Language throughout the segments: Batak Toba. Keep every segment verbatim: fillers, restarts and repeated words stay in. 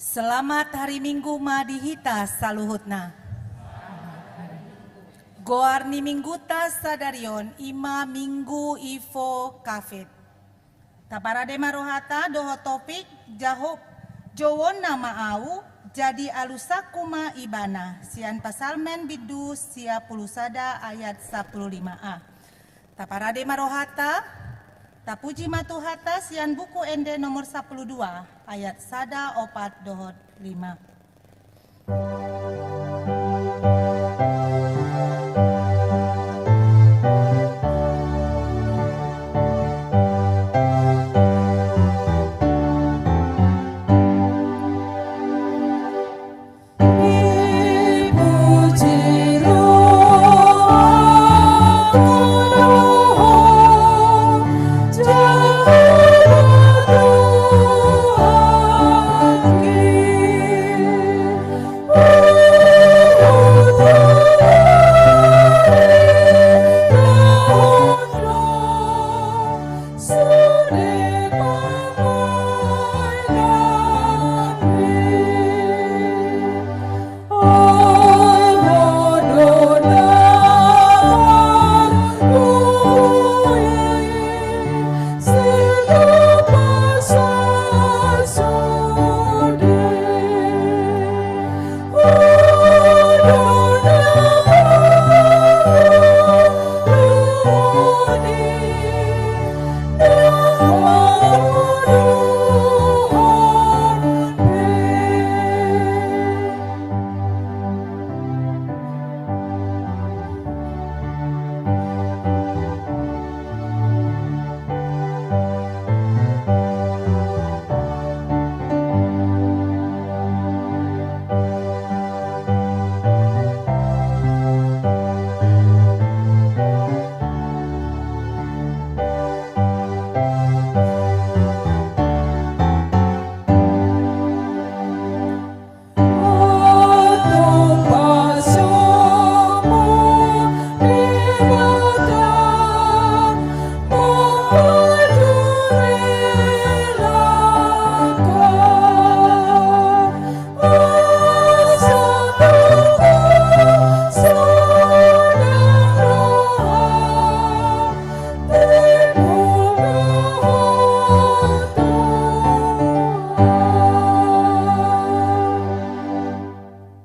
Selamat hari Minggu ma di hita saluhutna. Goar ni Mingguta sadari on i ma Minggu Ivo Capet. Taparade ma rohata dohot topik, Jahob, jouonna ma ahu, jadi alusanku ma ibana, sian Psalmen bindu sia pulu sada ayat sampulu lima a. Taparade ma rohata, tapuji ma Tuhanta sian Buku Ende nomor sampulu dua ayat sada, opat dohot lima.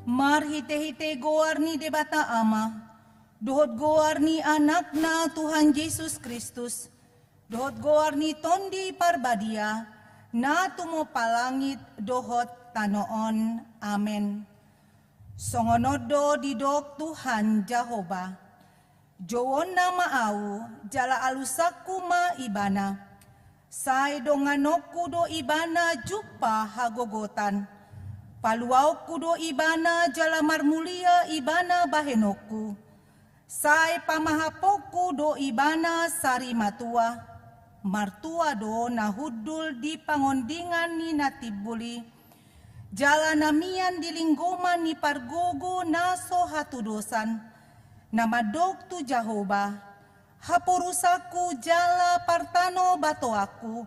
Marhitehite goar ni Debata Ama, dohot goar ni Anakna Tuhan Jesus Kristus, dohot goar ni Tondi Parbadia, na tumompa langit dohot tano on. Amen. Songon on do didok Tuhan Jahowa: Jouonna ma ahu, jala alusanku ma ibana. Sai donganonku do ibana jumpa hagogotan. Paluaonku do ibana jala marmulia ibana bahenonku. Sai pamahaponku do ibana sarimatua. Martua do na hundul di pangondingan ni na timbul i, jala na mian di linggoman ni pargogo na so hatudosan, na mandok tu Jahowa: Haporusanku jala partanobatoanku,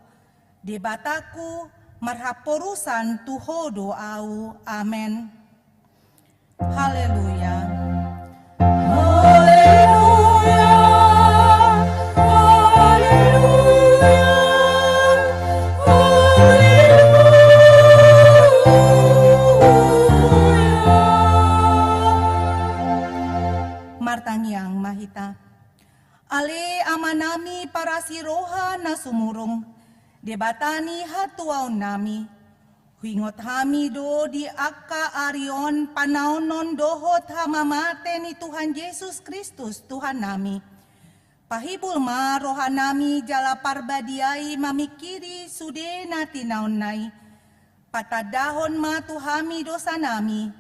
Debatangku, marhaporusan tu Ho do ahu. Amen. Haleluya. Haleluya. Haleluya. Haleluya. Martangiang ma hita. Ale Amanami parasi roha na sumurung, Debata ni hatuaonnami, huingot hami do di angka ari on panaonon dohot hamamate ni Tuhan Jesus Kristus Tuhannami. Pahibul ma rohanami jala parbadiai mamingkiri sude na tinaonna i. Patandahon ma tu hami dosanami,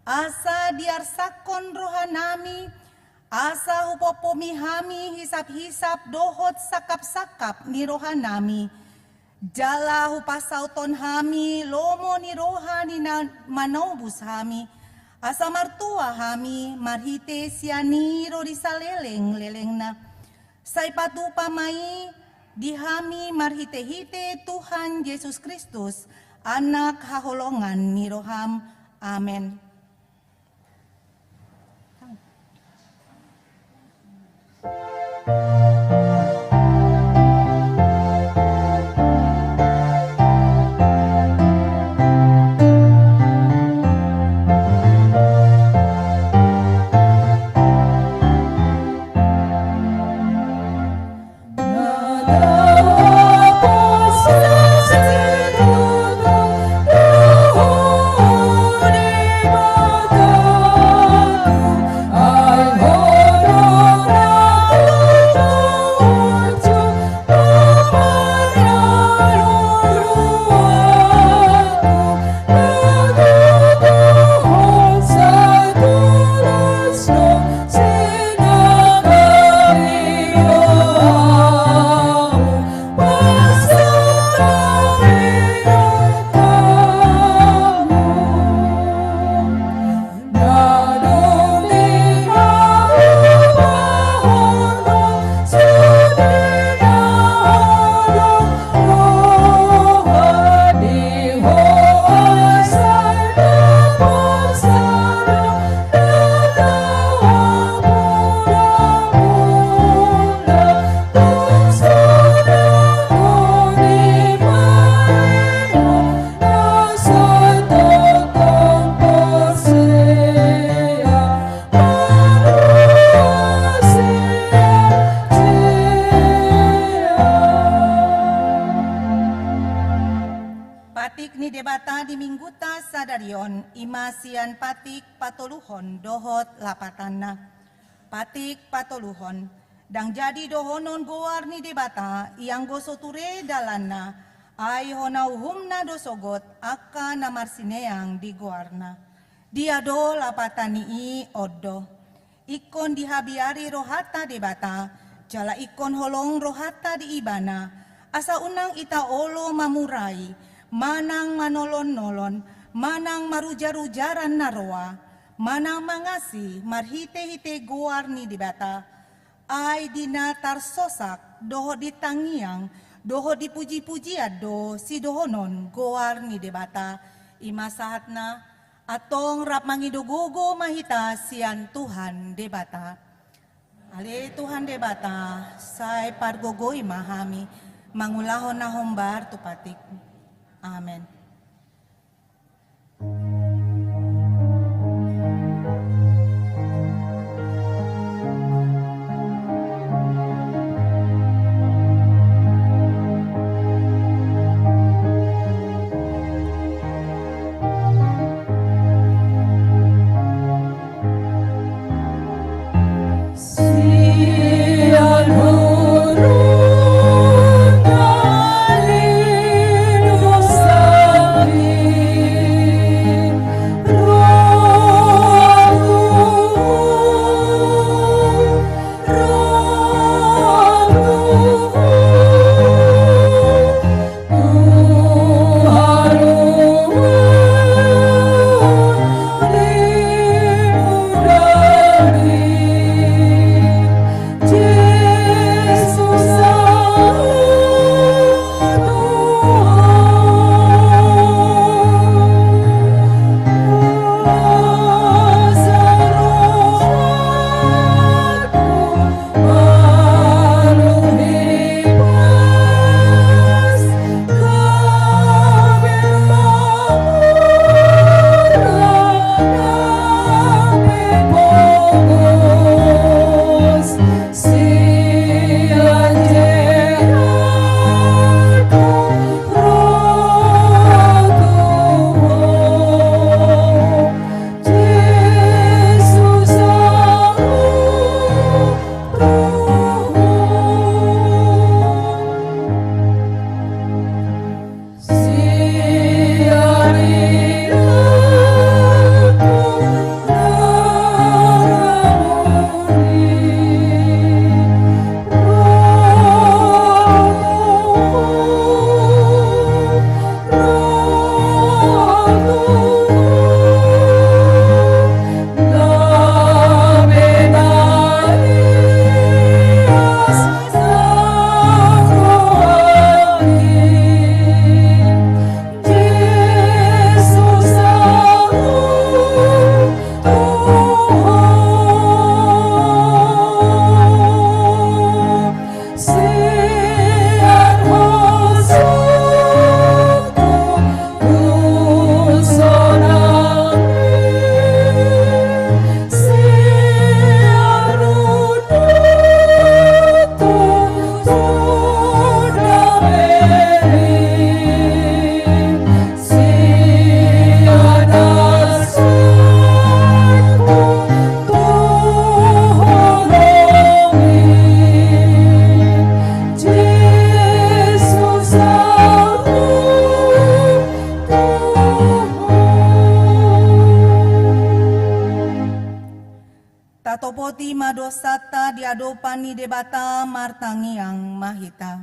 asa diarsangkon rohanami, asa hupompomi hami hisaphisap dohot sangkapsangkap ni rohanami, jala hupasauthon hami lomo ni roha ni na manobus hami, asa martua hami marhite sian i ro di salelenglelengna. Sai patupa ma i di hami marhitehite Tuhan Jesus Kristus, Anak haholongan ni roham. Amen. Patik ni Debata di Mingguta sadari on, i ma sian Patik patoluhon dohot lapatanna. Patik patoluhon. Ndang jadi dohonon goar ni Debata, ianggo so ture dalanna, ai hona uhumna do sogot angka na marsineang di goarna. Dia do lapatan ni i? On do. Ingkon dihabiari rohanta Debata, jala ingkon holong rohanta di Ibana, asa unang ita olo mamurai, manang manolon-nolon, manang marujar-ujaran na roa, manang mangasi marhite-hite goar ni Debata, ai di na tarsosak, dohot di tangiang, dohot di puji-pujian do sidohonon goar ni Debata. I ma sahatna. Antong rap mangido gogo ma hita sian Tuhan Debata. Ale Tuhan Debata, sai pargogoi ma hami mangulahon na hombar tu Patik. Amen. Debata, martangiang ma hita.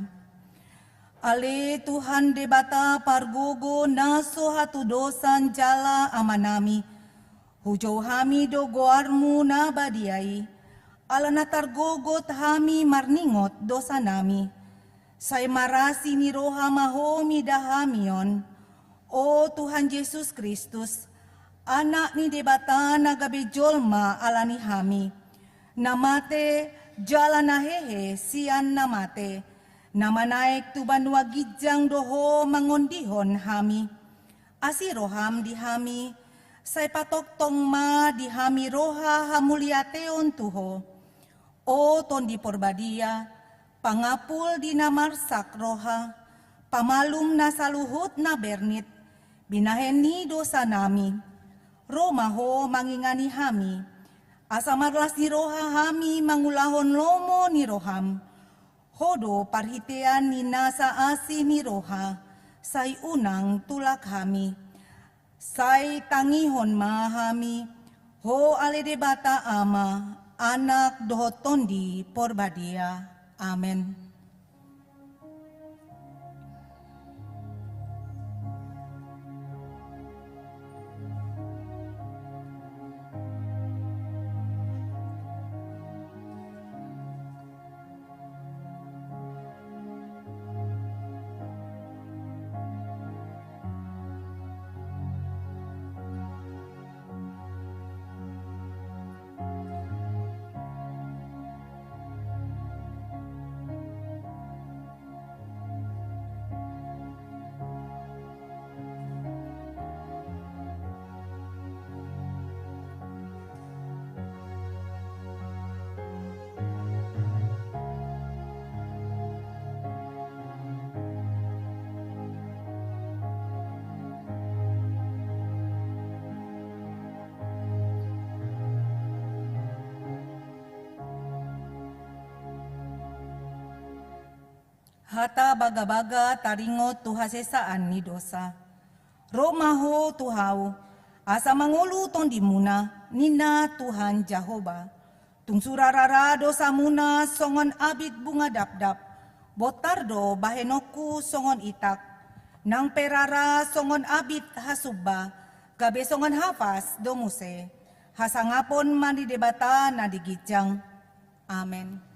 Ale Tuhan Debata pargogo na so hatudosan jala Amanami, hujou hami do goarmu na badia i, ala na targogot hami marningot dosanami. Sai marasi ni roha ma Ho mida hami on, o Tuhan Jesus Kristus, Anak ni Debata na gabe jolma ala ni hami, na mate jala na hehe sian na mate, na manaek tu banua ginjang do Ho mangondihon hami. Asi roham di hami, sai patongtong ma di hami roha hamuliateon tu Ho. O Tondi Porbadia, pangapul di na marsak roha, pamalum na saluhut na bernit, binahen ni dosanami. Ro ma Ho mangingani hami, asa marlas ni roha hami mangulahon lomo ni roham. Ho do parhitean ni nasa asi ni roha, sai unang tulak hami. Sai tangihon ma hami, Ho ale Debata Ama, Anak dohot Tondi Porbadia. Amen. Hata bagabaga taringot tu hasesaan ni dosa. Ro ma Ho tu hau, asa mangolu tondimuna, ninna Tuhan Jahowa. Tung sura rara dosamuna songon abit bunga dapdap, bontar do bahenonku songon itak, nang pe rara songon abit hasumba, gabe songon hapas do muse. Hasangapon ma ni Debata na di ginjang. Amen.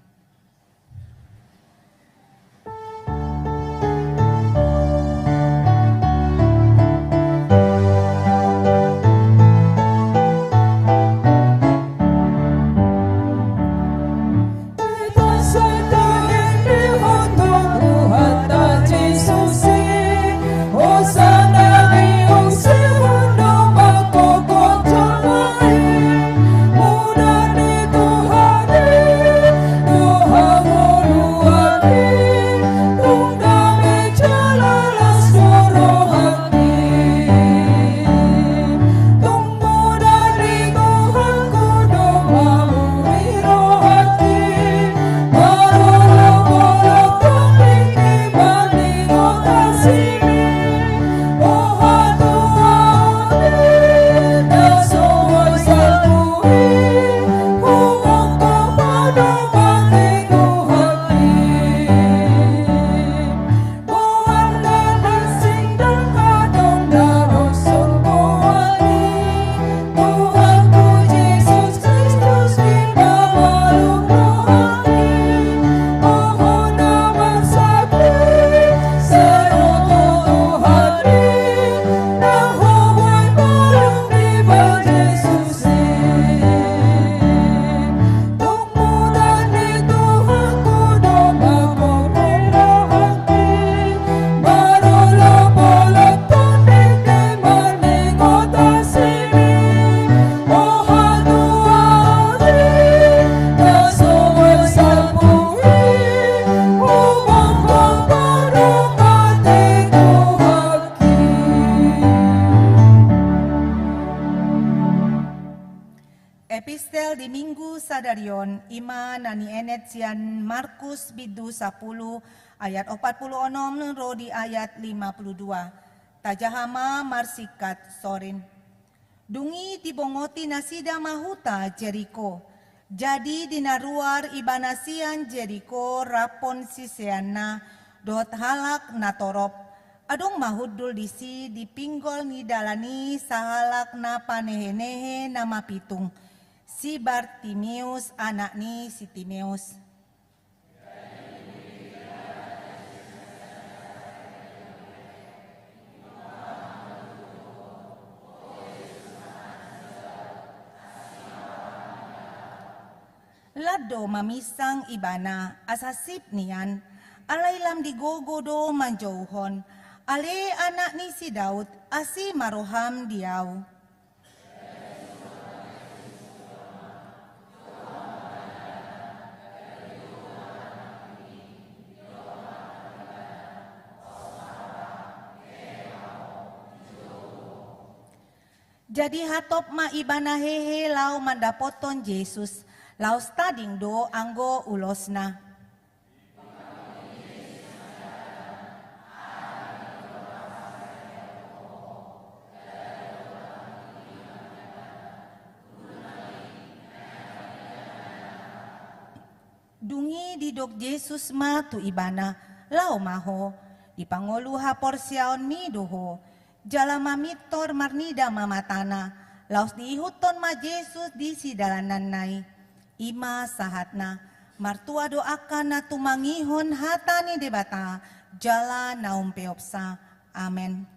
Epistel di Minggu sadari on, i ma na nienet sian Markus bindu sampulu ayat opat pulu onom ro di ayat lima pulu dua. Tajaha ma marsingkat sorin. Dung i dibongoti nasida ma huta Jeriko. Jadi di na ruar ibana sian Jeriko rap siseanna dohot halak na torop. Adong ma hundul disi di pinggol ni dalan i sahalak na panehenehe na mapitung, si Bartimeus anak ni si Timeus. Lam do maminsang ibana asa sip nian, alai lam digogo do manjouhon, ale anak ni si Daud, asi ma roham di ahu. Jadi hatop ma ibana hehe laho mandapothon Jesus, laos tading do anggo ulosna. Dung i didok Jesus ma tu ibana, laho ma ho, dipangolu haporseaonmi do ho. Jala mamintor marnida ma matana, laos diihuthon ma Jesus di sidalananna i. I ma sahatna, martua do angka na tumangihon hata ni Debata, jala na umpeopsa. Amen.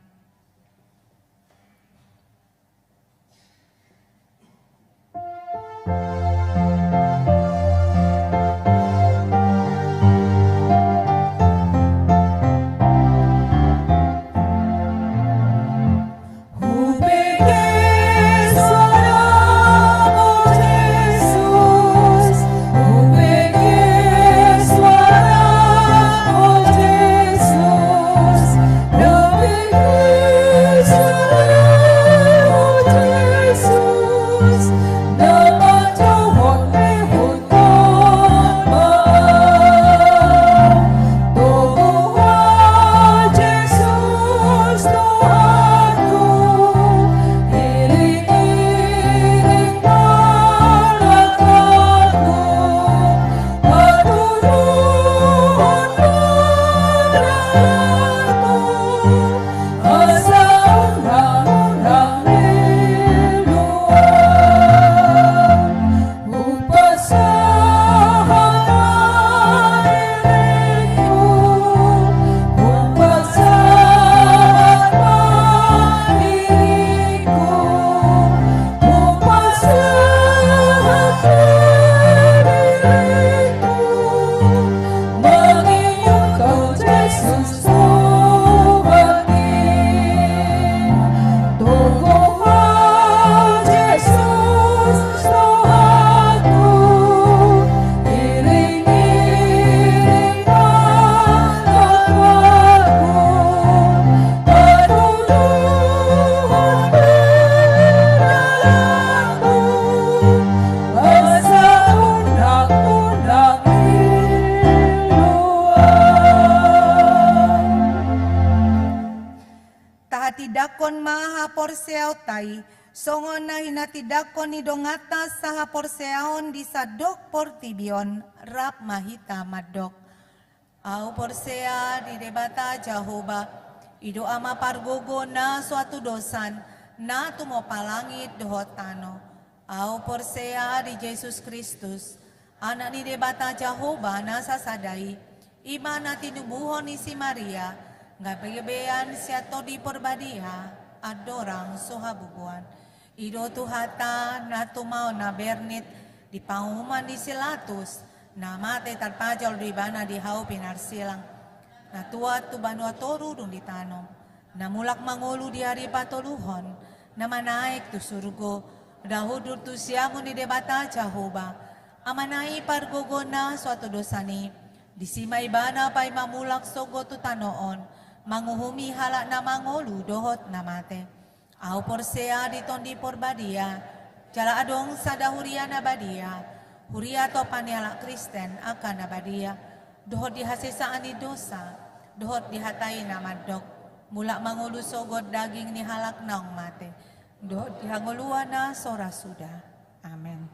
Tahatindangkon ma haporseaonta i, songon na hinatindangkon ni donganta sahaporseaon di sandok portibi on. Rap ma hita mandok. Ahu porsea di Debata Jahowa, i do Ama pargogo na so hatudosan, na tumompa langit dohot tano. Ahu porsea di Jesus Kristus, Anak ni Debata Jahowa na sasada i, i ma na tinubuhon ni si Maria, gabegabean sian Tondi Porbadia, andorang so habubuhan. I do Tuhanta na tumaon na bernit di panguhuman ni si Latus, na mate tarpajal do ibana di hau pinarsilang, na tuat tu banua toru dung ditanom, na mulak mangolu di ari patoluhon, na manaek tu surgo, na hundul tu siamun ni Debata Jahowa, Amana i pargogo na so hatudosan i. Disi ma ibana paima mulak sogot tu tano on, manguhumi halak na mangolu dohot na mate. Ahu porsea di Tondi Porbadia, jala adong sada huria na badia, huria tompa ni halak Kristen angka na badia, dohot di hasesaan ni dosa, dohot di hata i na mandok, mulak mangolu sogot daging ni halak naung mate, dohot di hangoluan na so ra suda. Amen.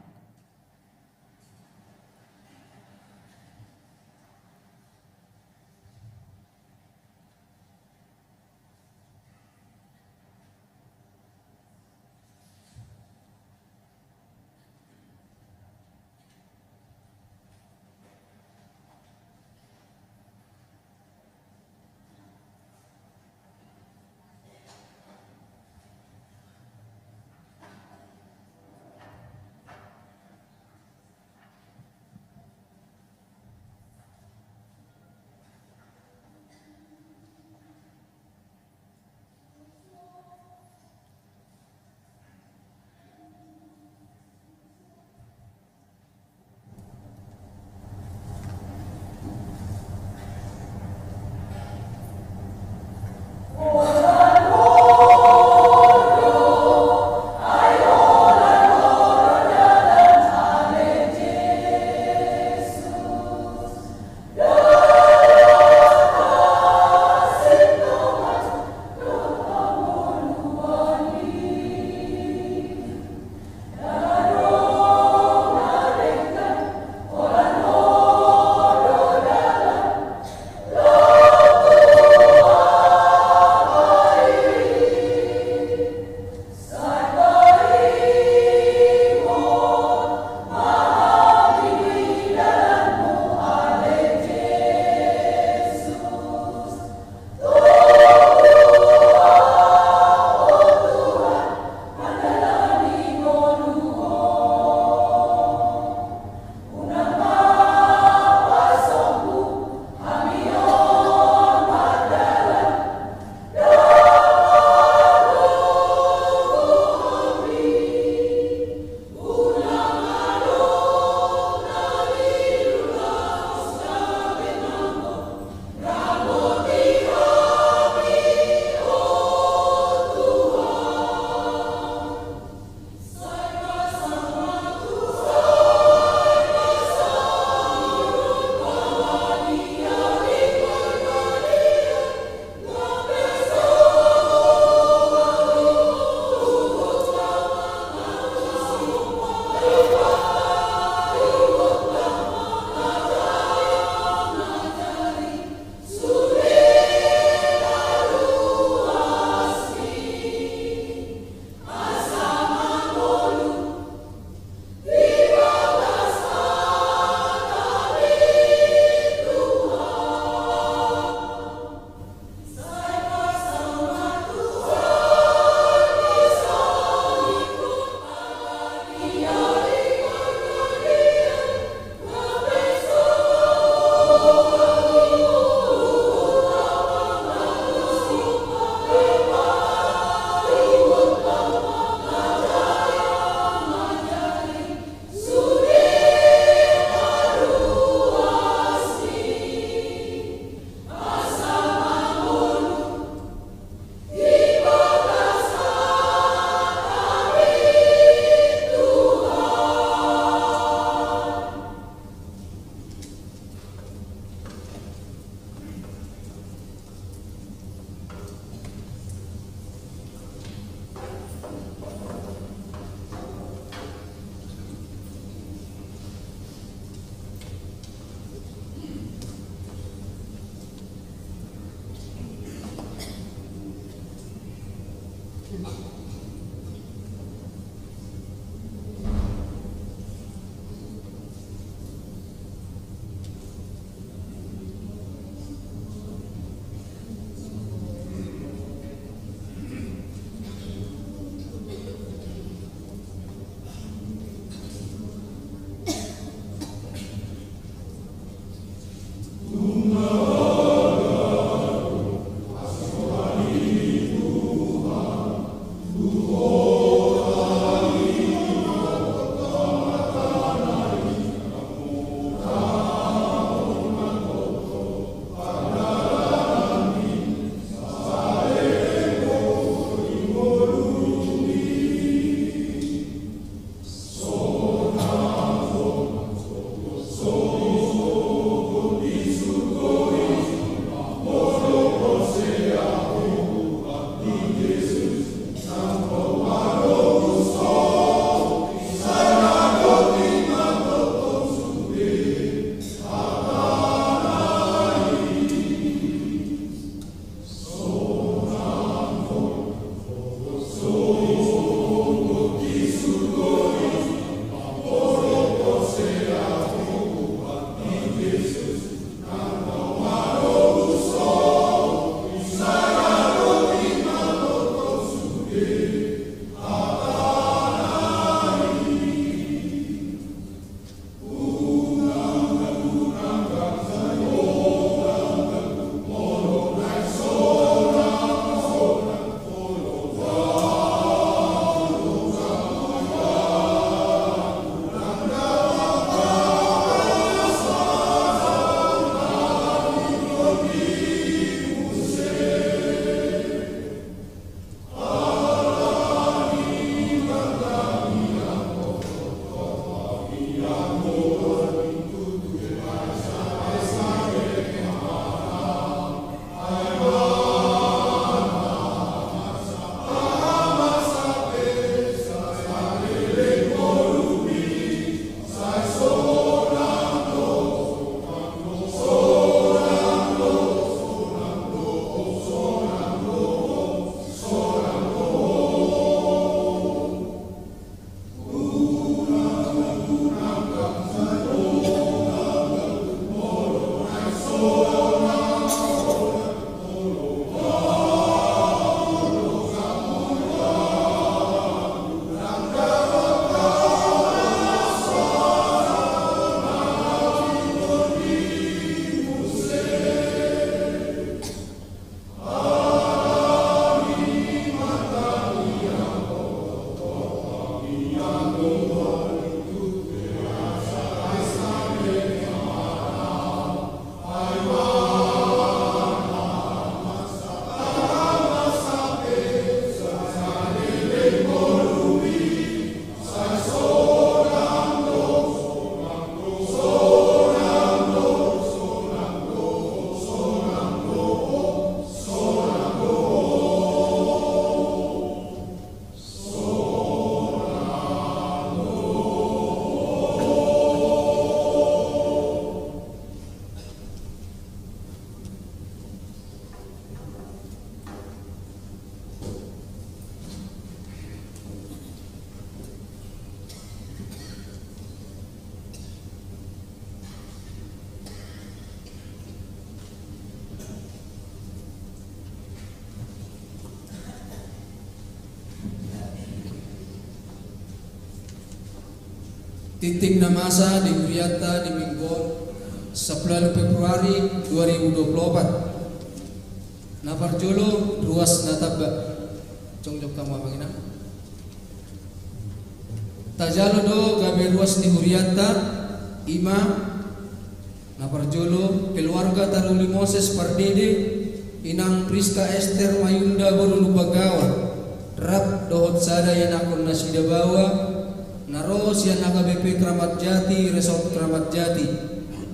Tingting na masa di hurianta di Minggu on, sampulu ualu Februari dua ribu dua puluh opat. Na parjolo, ruas na tamba. Jongjong hamu amang inang. Tajalo do gabe ruas ni hurianta, ima na parjolo, keluarga Taruli Moses Pardede, Inang Priska Ester Mayunda boru Lumbangaol, rap dohot sada ianakhon nasida baoa, na ro sian H K B P Kramat Jati, Resort Kramat Jati,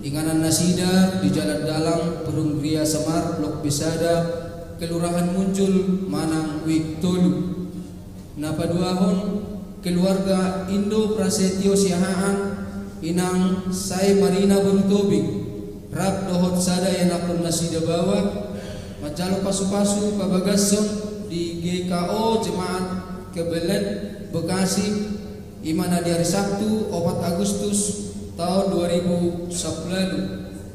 inganan nasida di Jalan Dalang, Perumgeria Samar, Blok B sada, Kelurahan Munjul, Manang, Wijk tolu. Na paduahon, keluarga Indo Prasetyo Siahaan, Inang Sae Marina boru Tobing, rap dohot sada ianakhon nasida baoa, manjalo pasupasu pabagason di G K O Jemaat Kebelen Bekasi, i ma na di ari Sabtu opat Agustus taon dua ribu sampulu ualu,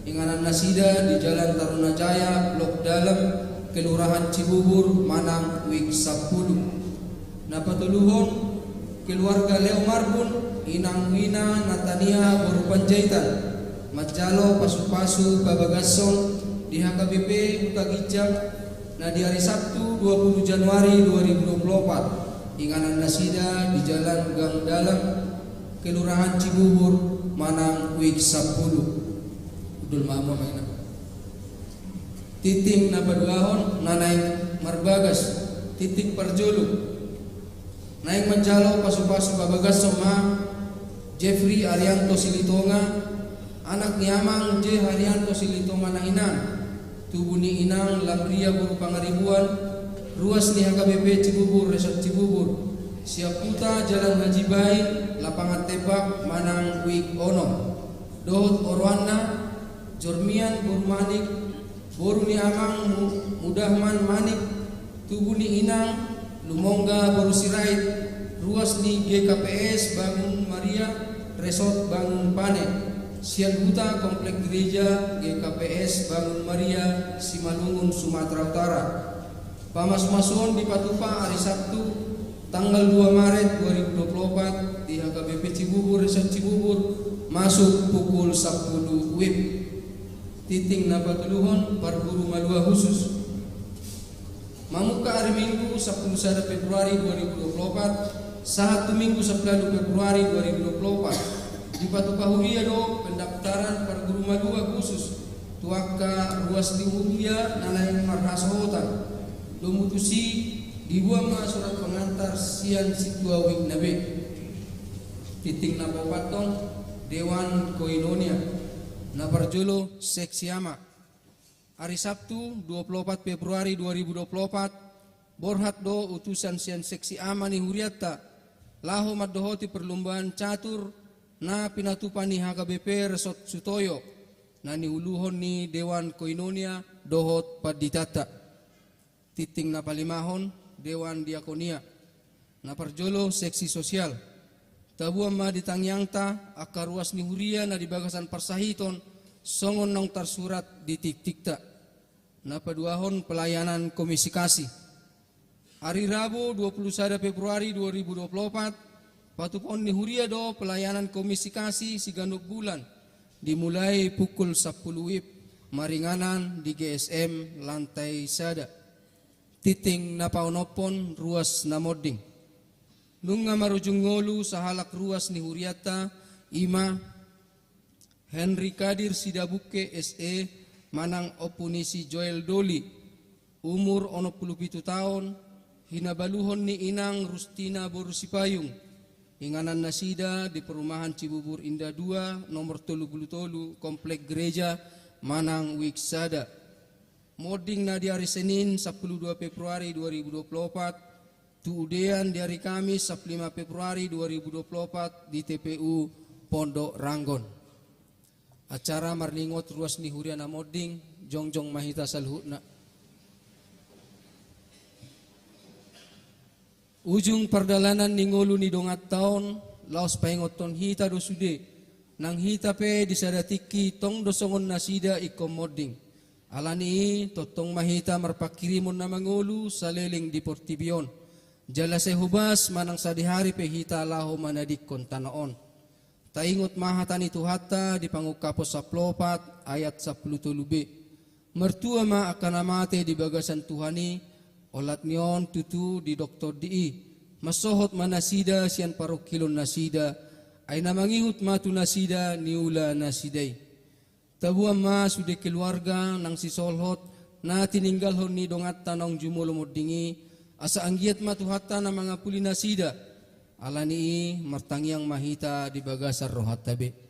inganan nasida di Jalan Taruna Jaya, Blok Dalem, Kelurahan Cibubur, manang Wik Sampulu. Na patoluhon, keluarga Leo Marbun, inang Wina Natania boru Panjaitan, manjalo pasu-pasu pabagashon di H K B P Huta Ginjang, na di ari Sabtu dua pulu Januari dua ribu dua pulu opat, inganan nasida di Jalan Gang Dalem, Kelurahan Cibubur, manang Wik Sampulu. Hundul ma hamu amang inang. Tingting na paduahon, na naeng marbagas, tingting parjolo. Naeng manjalo pasu-pasu pabagashon ma Jeffrey Arianto Silitonga, anak ni amang J Haryanto Silitonga na hinan, tubu ni inang Lamria boru Pangaribuan, ruas ni H K B P Cibubur, Resort Cibubur, sian Huta Jalan Haji Bain, Lapangan Tembak, manang Wik Onom. Dohot oroanna, Jormian boru Manik, boru ni amang Mu-, Mudahman Manik, tubu ni inang Lumongga boru Sirait, ruas ni G K P S Bangun Maria, Resort Bangun Pane, sian Huta Komplek Gereja G K P S Bangun Maria, Simalungun, Sumatera Utara. Pamasumasuon dipatupa ari Sabtu, tanggal dua Maret dua ribu dua puluh opat, di H K B P Cibubur, Resort Cibubur, masuk pukul sampulu WIB. Tingting na patoluhon, parguru malua khusus. Mamungka ari Minggu sampulu sada Februari dua ribu dua puluh opat, sahat tu Minggu sampulu ualu Februari dua ribu dua puluh opat, dipatupa huria do pendaftaran parguru malua khusus tu angka ruas ni huria na naeng marhasohotan, domu tusi diboan ma surat pengantar sian sintua WIB na be. Tingting na paopathon, Dewan Koinonia. Na parjolo, Seksi Ama. Ari Sabtu, dua puluh opat Februari dua ribu dua puluh opat, borhat do utusan sian Seksi Ama ni hurianta, laho mandohoti perlombaan catur na pinatupa ni H K B P Resort Sutoyo, na niuluhon ni Dewan Koinonia dohot panditanta. Tingting na palimahon, Dewan Diakonia. Na parjolo, Seksi Sosial. Taboan ma di tangiangta angka ruas ni huria na di bagasan parsahiton, songon naung tarsurat di tingtingta. Na paduahon, pelayanan Komisi Kasih. Ari Rabu, dua puluh sada Februari dua ribu dua puluh opat, patupahon ni huria do pelayanan Komisi Kasih siganup bulan, dimulai pukul sampulu WIB, maringanan di G S M lantai sada. Tingting na paonomhon, ruas na monding. Nunga marujung ngolu sahalak ruas ni hurianta, i ma Henry Kadir Sidabukke S E, manang ompu ni si Joel Doli, umur onom pulu pitu taon, hinabaluhon ni inang Rustina boru Sipayung, inganan nasida di Perumahan Cibubur Indah dua, nomor tolu pulu tolu, Komplek Gereja, manang Wik sada. Monding na di ari Senin, sampulu dua Februari dua ribu dua puluh opat, tu udean di ari Kamis, sampulu lima Februari dua ribu dua puluh opat, di T P U Pondok Ranggon. Acara marningot ruas ni huria na monding, jongjong ma hita saluhutna. Ujung pardalanan ni ngolu ni donganta on, laos paingothon hita do sude, nang hita pe di sada tingki tong do songon nasida ingkon monding. Ala ni i, tongtong ma hita marpanghirimon na mangolu saleleng di portibi on. Jala sai hobas manang sadihari pe hita laho manadingkon tano on. Taingot ma hata ni Tuhanta di Pangungkapon sampulu opat ayat sampulu tolu B. Martua ma angka na mate di bagasan Tuhan i, olat ni on tutu didok Tondi i. Mansohot ma nasida sian parungkilon nasida, ai na mangihut ma tu nasida niula nasida i. Taboan ma sude keluarga nang sisolhot na tininggalhon ni donganta naung jumolo monding i, asa anggiat ma Tuhanta na mangapuli nasida. Ala ni i, martangiang ma hita di bagasan rohanta be.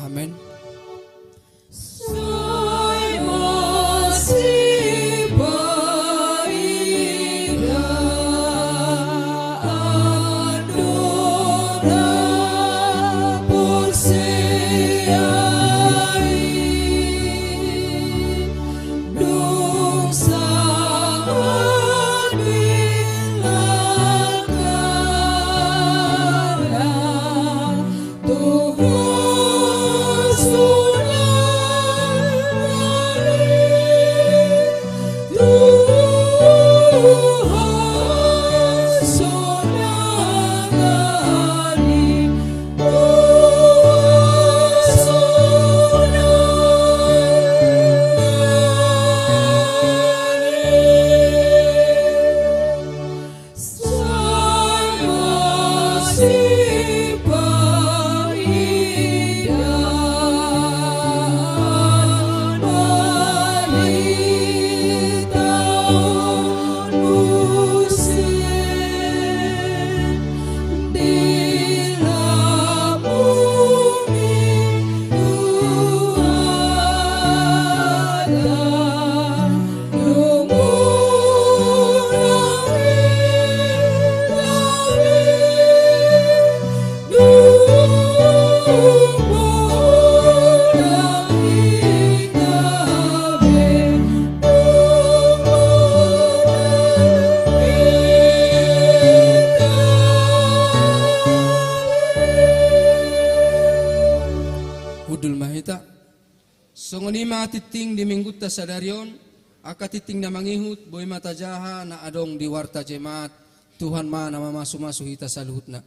Amen. Sai masipaida andorang porsea i, dung sahat bela kada. Sai masipaida na hita on muse di lambung ni Tuhanta. Hundul ma hita. Songon i ma tingting di minggunta sadari on, angka tingting na mangihut, boi ma tajaha na adong di warta Jemaat. Tuhan ma na mamasumasu hita saluhutna.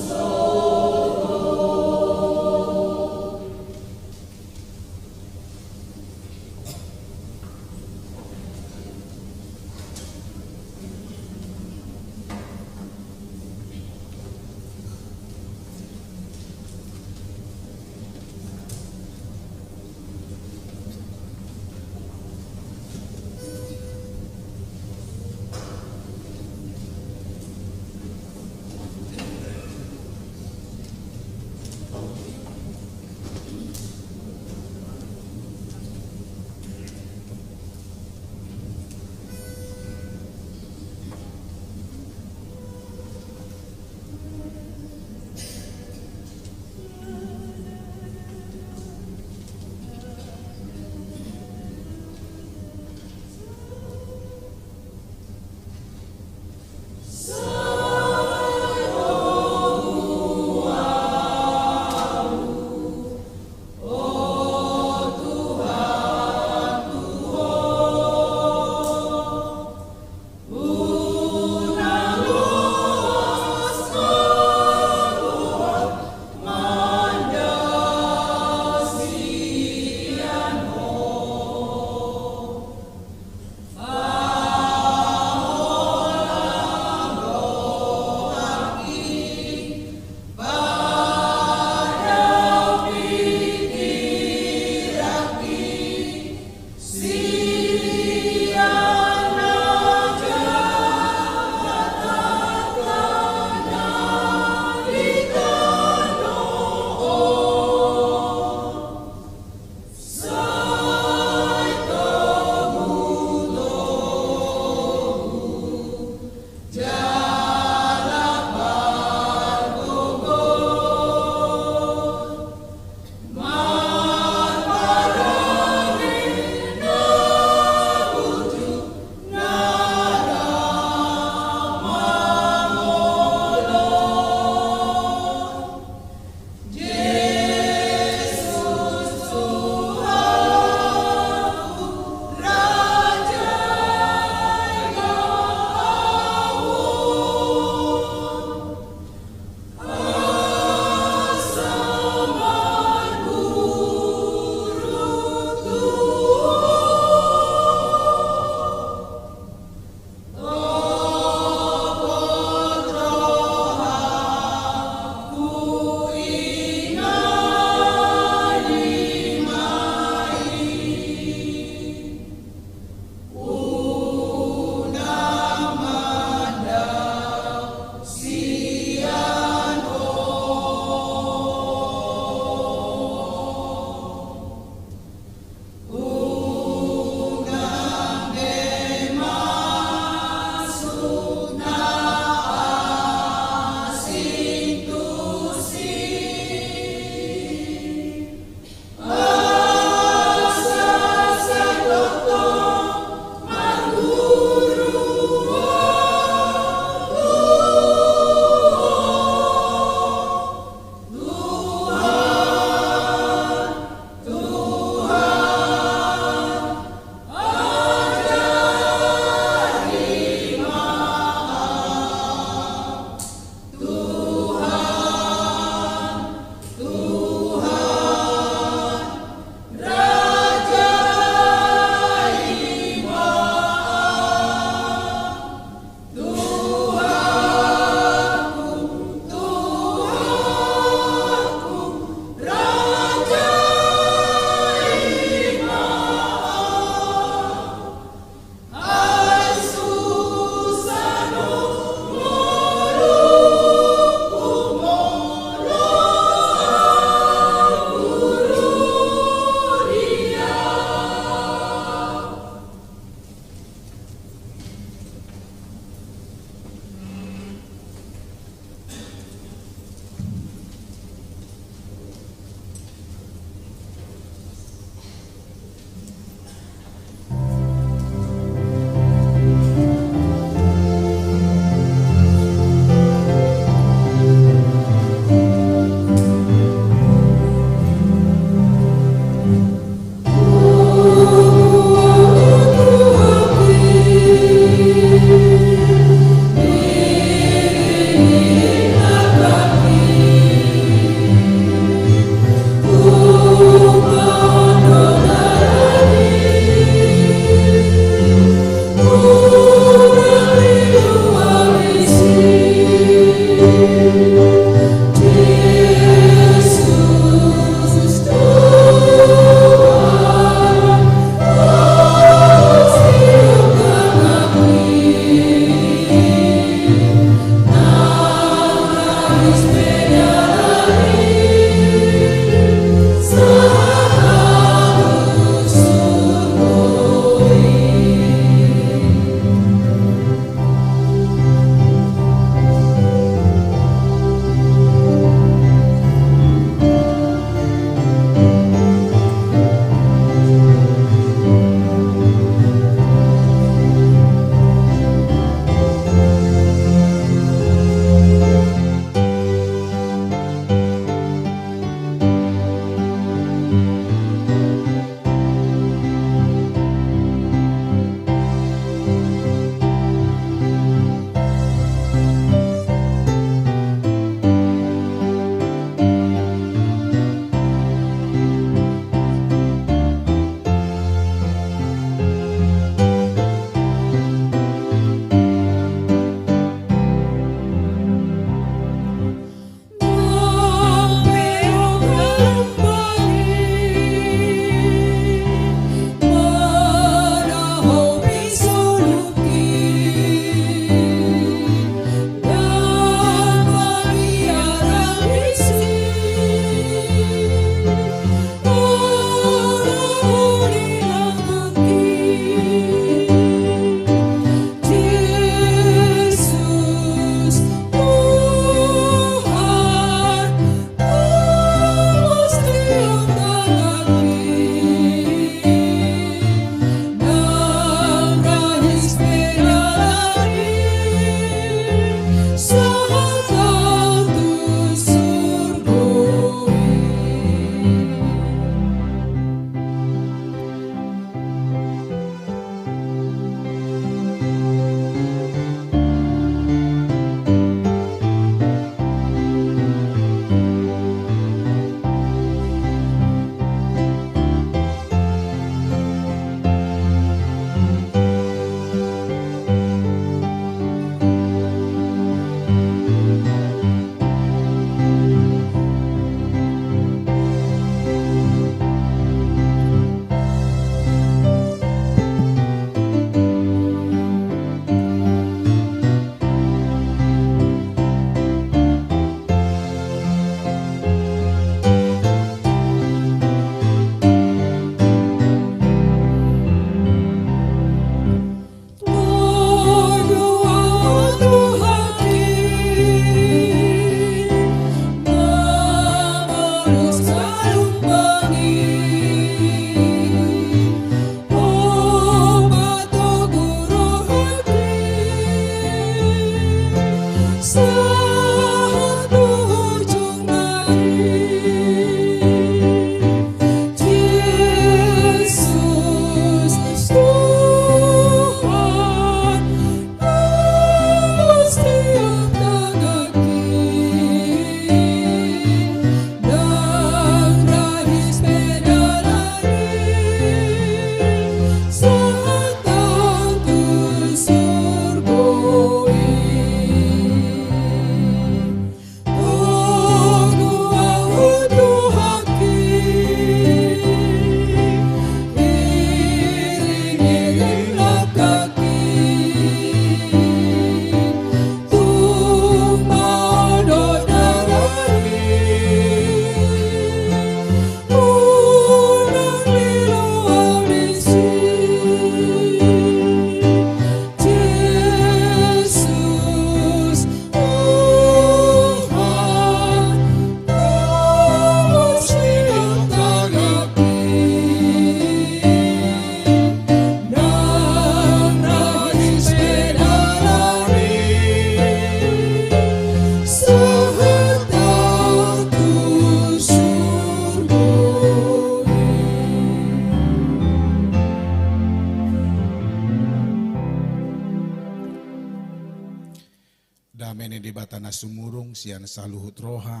Dame ni Debata na sumurung sian saluhut roha,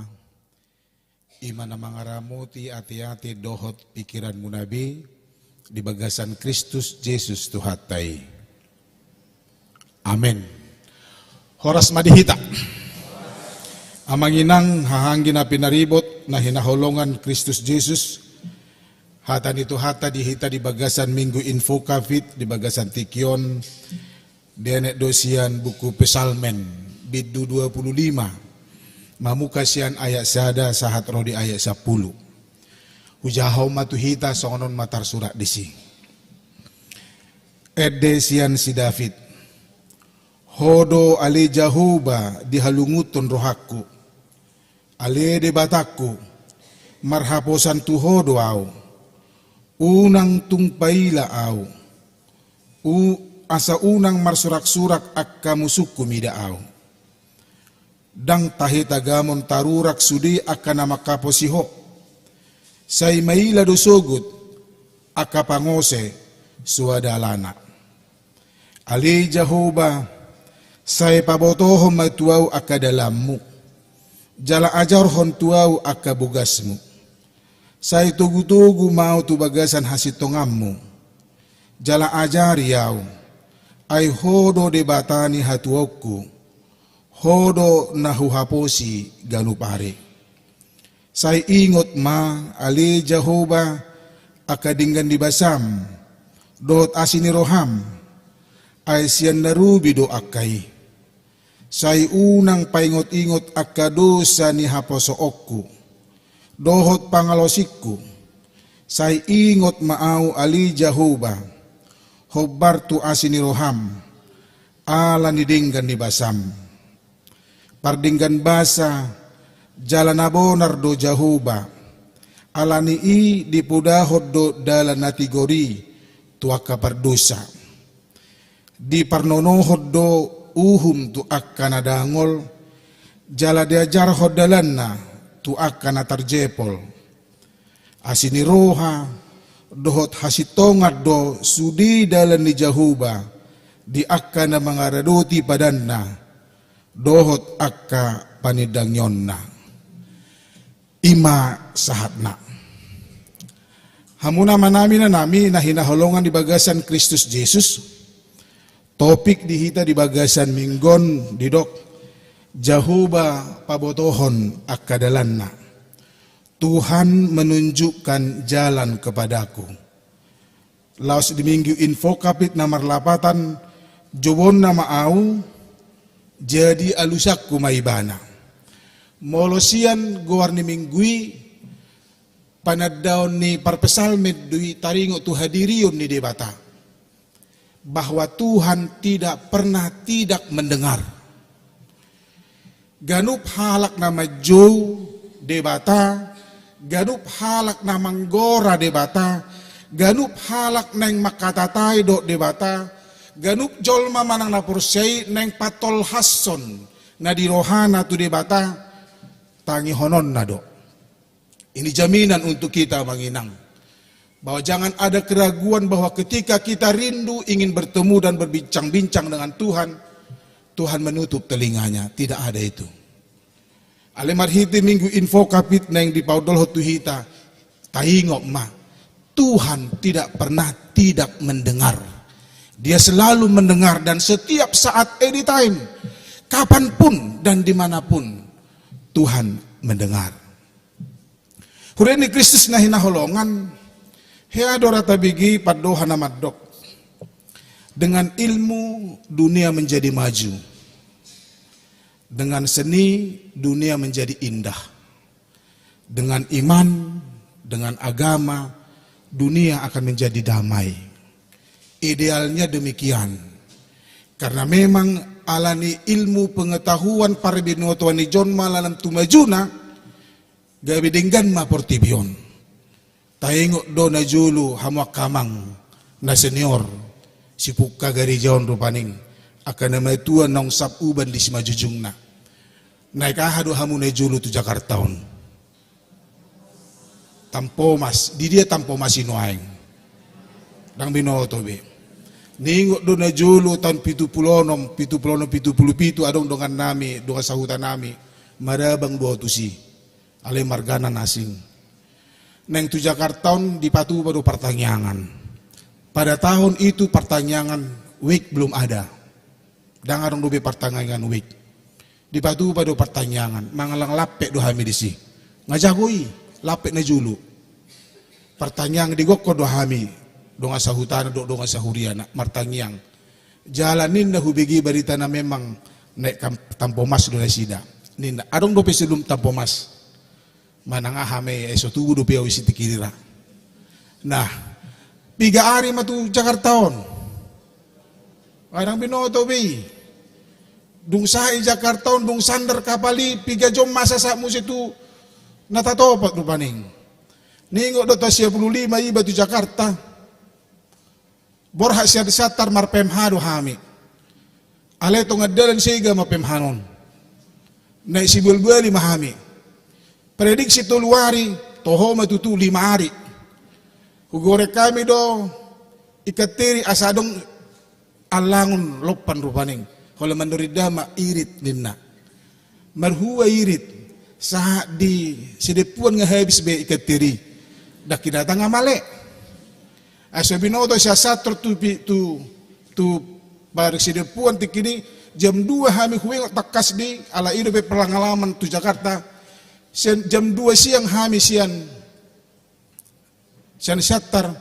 i ma na mangaramoti ateate dohot pingkiranmuna be di bagasan Kristus Jesus Tuhanta i. Amen. Horas ma di hita. Amang inang, hahaanggi na pinaribot, na hinaholongan Kristus Jesus, hata ni Tuhanta di hita di bagasan Minggu Invocavit di bagasan tingki on, dienet do sian buku Psalmen, bindu dua puluh lima, mamungka sian ayat sada sahat ro di ayat sampulu. Hujahahon ma tu hita, songon on ma tarsurat disi. Ende sian si David. Ho do ale Jahowa dihalungunhon rohangku. Ale Debatangku, marhaposan tu Ho do ahu. Unang tung paila ahu. U-, asa unang marsuraksurak angka musungku mida ahu. Ndang tahe tagamon tarurak sude angka na manghaposi Ho. Sai maila do sogot angka pangose suada alana. Ale Jahowa, sai pabotohon ma tu ahu angka dalanMu, jala ajarhon tu ahu angka bogasMu. Sai togutogu ma ahu tu bagasan hasintonganMu, jala ajari ahu, ai Ho do Debata ni hatuaonku, Ho do na huhaposi ganup ari. Sai ingot ma, ale Jahowa, angka denggan ni basaM, dohot asi ni rohaM, ai sian na robi do angka i. Sai unang paingotingot angka dosa ni haposoonku, dohot pangalosingku. Sai ingot ma ahu, ale Jahowa, hombar tu asi ni rohaM, ala ni denggan ni basaM. Pardenggan basa, jala na bonar do Jahowa, ala ni i dipodahon do dalan na tigor i tu angka pardosa. Diparnonohon do uhum tu angka na dangol, jala diajarhon dalanna tu angka na tarjepol. Asi ni roha dohot hasintongan do sude dalan ni Jahowa di angka na mangaradoti padanna dohot angka panindangionna. I ma sahatna. Hamu amanami, inanami na hinaholongan di bagasan Kristus Jesus, topik di hita di bagasan Minggu on didok, Jahowa pabotohon angka dalanna. Tuhan menunjukkan jalan kepadaku. Laos di Minggu Invocavit na marlapatan, jobonna ma ahu, jadi alusanku ma Ibana. Molo sian goar ni Minggu i, panandaon ni parpsalmen do i taringot tu hadirion ni Debata, bahwa Tuhan tidak pernah tidak mendengar. Ganup halak na manjou Debata, ganup halak na manggora Debata, ganup halak naeng manghatatai dohot Debata, ganup jolma manang na porsea i naeng patolhashon na di rohana tu Debata, tangihononna do. Ini jaminan untuk kita, Amang Inang, bahwa jangan ada keraguan bahwa ketika kita rindu ingin bertemu dan berbincang-bincang dengan Tuhan, Tuhan menutup telinganya. Tidak ada itu. Alai marhite Minggu Invocavit naeng dipaundalhon tu hita, taingot ma, Tuhan tidak pernah tidak mendengar. Dia selalu mendengar dan setiap saat, anytime, kapanpun dan dimanapun, Tuhan mendengar. Huria ni Kristus na hinaholongan, hea do ra tabege pandohan na mandok, dengan ilmu dunia menjadi maju, dengan seni dunia menjadi indah, dengan iman, dengan agama, dunia akan menjadi damai. Idealnya demikian. Karena memang ala ni ilmu pengetahuan parbinotoan ni jolma lam tu majuna, gabe denggan ma portibi on. Taingot do na jolo hamu angka amang na senior, sipungka gareja on rupani, angka na matua naung sap uban di simanjujungna. Naek aha do hamu na jolo tu Jakarta on? Tampomas, di dia Tampomas i nuaeng? Ndang binoto be. Ningot do na jolo taon pitu pulu onom, pitu pulu onom, pitu pulu pitu, adong dongan nami, dongan sahuta nami, marabang do au tusi. Alai margana na asing. Naeng tu Jakarta on dipatupa do partangiangan. Pada tahun itu partangiangan wig belum ada. Ndang adong dope partangiangan wig. Dipatupa do partangiangan, mangallang lampet do hami disi. Nga jago i, lampet na jolo. Partangiangan digokkon do hami, dongan sahutana dohot dongan sahuriana, martangiang. Jala ninna hubege barita na memang naek kam-, Tampomas do nasida. Ninna, adong dope sebelum Tampomas. Manang aha ma i, ai so tubu dope au i sian tingki i ra. Nah, piga ari ma tu Jakarta on. Ai ndang binoto be i. Dung sahat i Jakarta on, dung sandar kapal i, piga jom masa sahat muse tu na tatopa rupani. Ningot do taon sia pulu lima iba tu Jakarta. Borhat sian Siantar mar-P M H do hami. Alai tonga dalan sega ma-P M H on. Naek sibualbuali ma hami. Prediksi tolu ari, toho ma tutu lima ari. Hugorek hami do ikan teri asa adong allangon lompan rupani. Holan mandor indahan ma irit ninna. Marhua irit, sahat di Sidempuan nga habis be ikan teri. Ndang hidata nga male. Ai so binoto sian Siantar tu pi-, tu, tu Parik Sidempuan tingki i, jam dua hami, huingot tangkas do i, ala i dope pengalaman tu Jakarta. Sian jam dua siang hami sian Sian Siantar,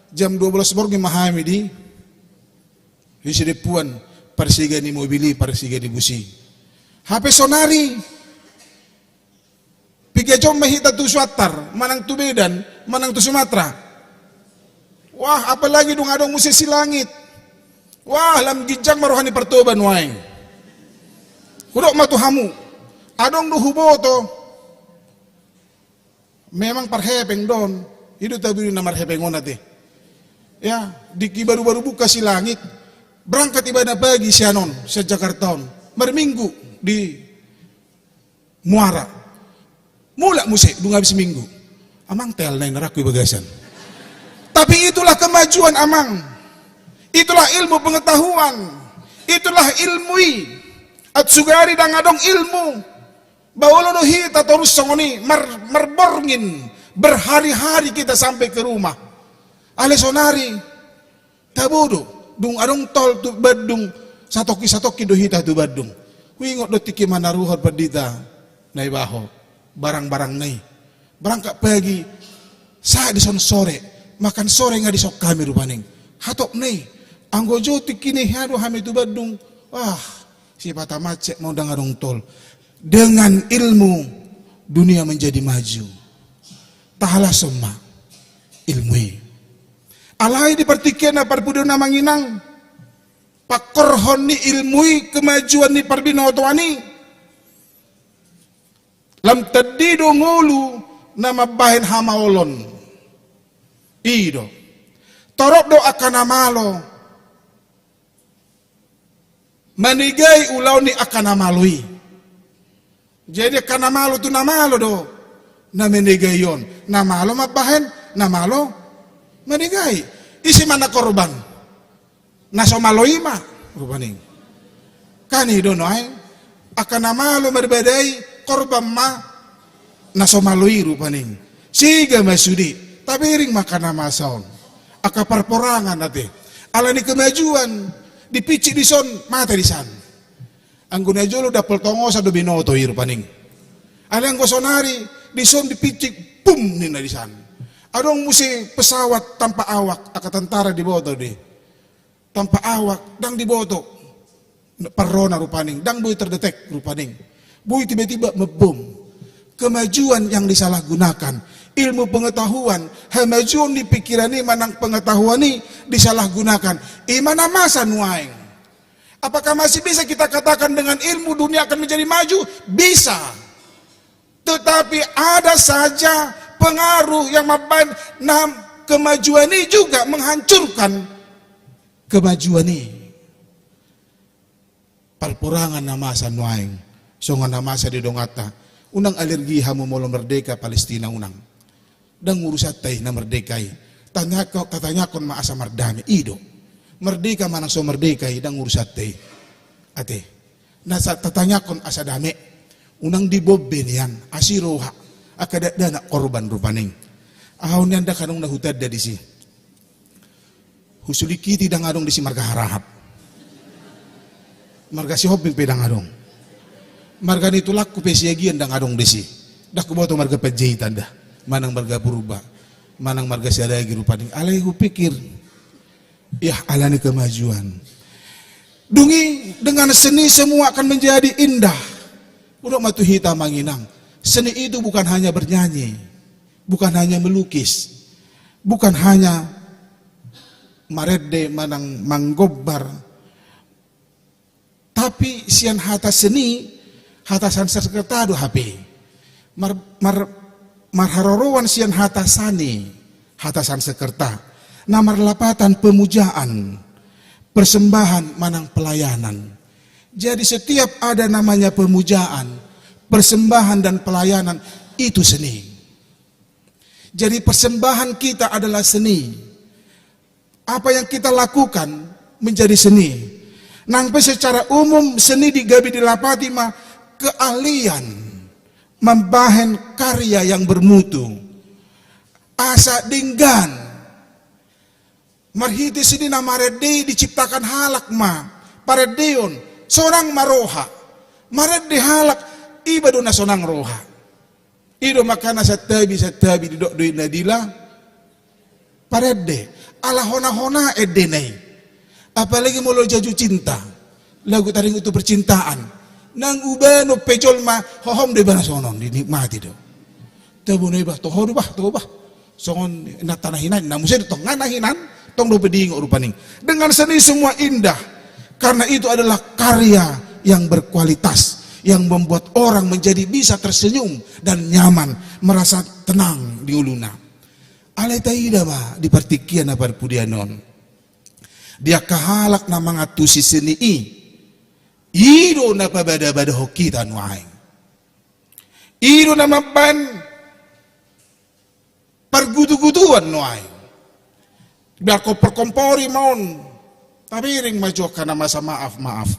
jam dua belas borngin ma hami di, di Sidempuan, parsiga ni mobil i, parsiga ni bus i. Hape sonari, piga jom ma hita tu Siantar, manang tu Medan, manang tu Sumatera. Wah, apalagi dung adong muse Silangit. Wah, lam ginjang ma roha ni Partoba nuaeng. Hudok ma tu hamu. Adong do huboto. Memang parhepeng do on, i do tabi na marhepeng on ate. Ya, tingki baru-baru buka Silangit, berangkat ibana pagi sian on, sian Jakarta on, marminggu di Muara. Mulak muse, dung habis minggu. Amang, teal nai na rangku i bagasan. Tapi itulah kemajuan, Amang. Itulah ilmu pengetahuan. Itulah ilmu i. Aut sugari ndang adong ilmu. Ba olo do hita torus songon i, mar-, marborngin, berhari-hari kita sampai ke rumah. Alai sonari, tabo do, dung adong tol tu Bandung, satongkin-satongkin do hita tu Bandung. Huingot do tingki manaruhon pandita na ibaho, barang-barang na i. Berangkat pagi, sahat dison sore, makan sore nga dison hami rupani. Hatop na i, anggo jo tingki na i hea do hami tu Bandung. Wah, sipata macet ma on, ndang adong tol. Dengan ilmu, dunia menjadi maju. Tahalashon ma ilmu i. Alai di partingkian na parpudi on, amang inang, pangkorhon ni ilmu i, kemajuan ni parbinotoan i, lam tandi do ngolu na mambahen hamaolon. I do. Torop do angka na malo manegai ulaon ni angka na malo i. Jadi angka na malo tu na malo do na manegai on. Na malo mambahen, na malo manegai. Ise ma na korban? Na so malo i ma, rupani. Kan i do nuaeng, angka na malo marbadai, korban ma na so malo i, rupani. Sega ma sude, tabereng ma angka na masa on. Angka parporangan ate. Alani kemajuan, dipincit dison, mate disan. Anggo na jolo dampol tongosa do binoto i, rupani. Alai anggo sonari, dison dipincit, pum, ninna disan. Adong muse pesawat tanpa awak, angka tentara diboto do i. Tanpa awak, ndang diboto parrona rupani, ndang boi terdetek rupani. Boi tiba-tiba mambom. Kemajuan yang disalahgunakan, ilmu pengetahuan, hamajuon ni pikiran i manang pengetahuan i disalahgunakan. I ma na masa nuaeng. Apakah masih bisa kita katakan dengan ilmu dunia akan menjadi maju? Bisa. Tetapi ada saja pengaruh yang mambahen na kemajuan i juga menghancurkan kemajuan i. Parporangan na masa nuaeng, songon na masa di donganta. Unang alergi hamu molo merdeka Palestina, unang. Ndang urusanta i na merdeka i. Tanyako-, tatanyakkon ma asa mardame, i do. Merdeka manang so merdeka i, ndang urusanta i. Ate. Na sa tatangiangkon asa dame. Unang dibombe nian, asi roha. Angka dakdanak korban rupani. Ahu nian ndang adong na hutanda disi. Husulikiti ndang adong disi marga Harahap. Marga Sihombing pe ndang adong. Marga ni tulangku pe Siagian ndang adong disi. Ndang huboto marga Panjaitan da. Manang marga Purba. Manang marga Siadagi rupani. Alai hupikir. Yah, alani kemajuan. Dung i, dengan seni semua akan menjadi indah. Hudok ma tu hita amang inang. Seni itu bukan hanya bernyanyi, bukan hanya melukis, bukan hanya marende manang manggombar. Tapi sian hata seni, hata Sanskerta do hape. Mar-, mar-, marharoroan sian hata sani, hata Sanskerta. Na marlapatan pemujaan, persembahan manang pelayanan. Jadi setiap ada namanya pemujaan, persembahan dan pelayanan, itu seni. Jadi persembahan kita adalah seni. Apa yang kita lakukan menjadi seni. Nang pe secara umum seni di gabe dilapati ma keahlian mambahen karya yang bermutu. Asa denggan. Marhite seni na marende diciptakan halak ma parendeon, sonang ma roha. Marende halak, iba do na sonang roha. I do makana santabi, santabi didok do i nadila parende. Ala hona-hona endena i. Apalagi molo jatuh cinta. Lagu taringot tu percintaan. Nang ubanon pe jolma, hohom do ibana songon on, dinikmati do. Tabo na iba, toho do bah, toho bah. Songon inanta na hinan, na muse do tong na hinan, tong dope diingot rupani. Dengan seni semua indah. Karena itu adalah karya yang berkualitas, yang membuat orang menjadi bisa tersenyum dan nyaman, merasa tenang di uluna. Alai taida ma di partingkian na parpudi on. Di angka halak na mangantusi seni i, i do na pabada-badahon hita nuaeng. I do na mambahen pargutu-gutuan nuaeng. Biar kompor-kompori ma on. Tapiring ma jo angka na masa maaf-maaf.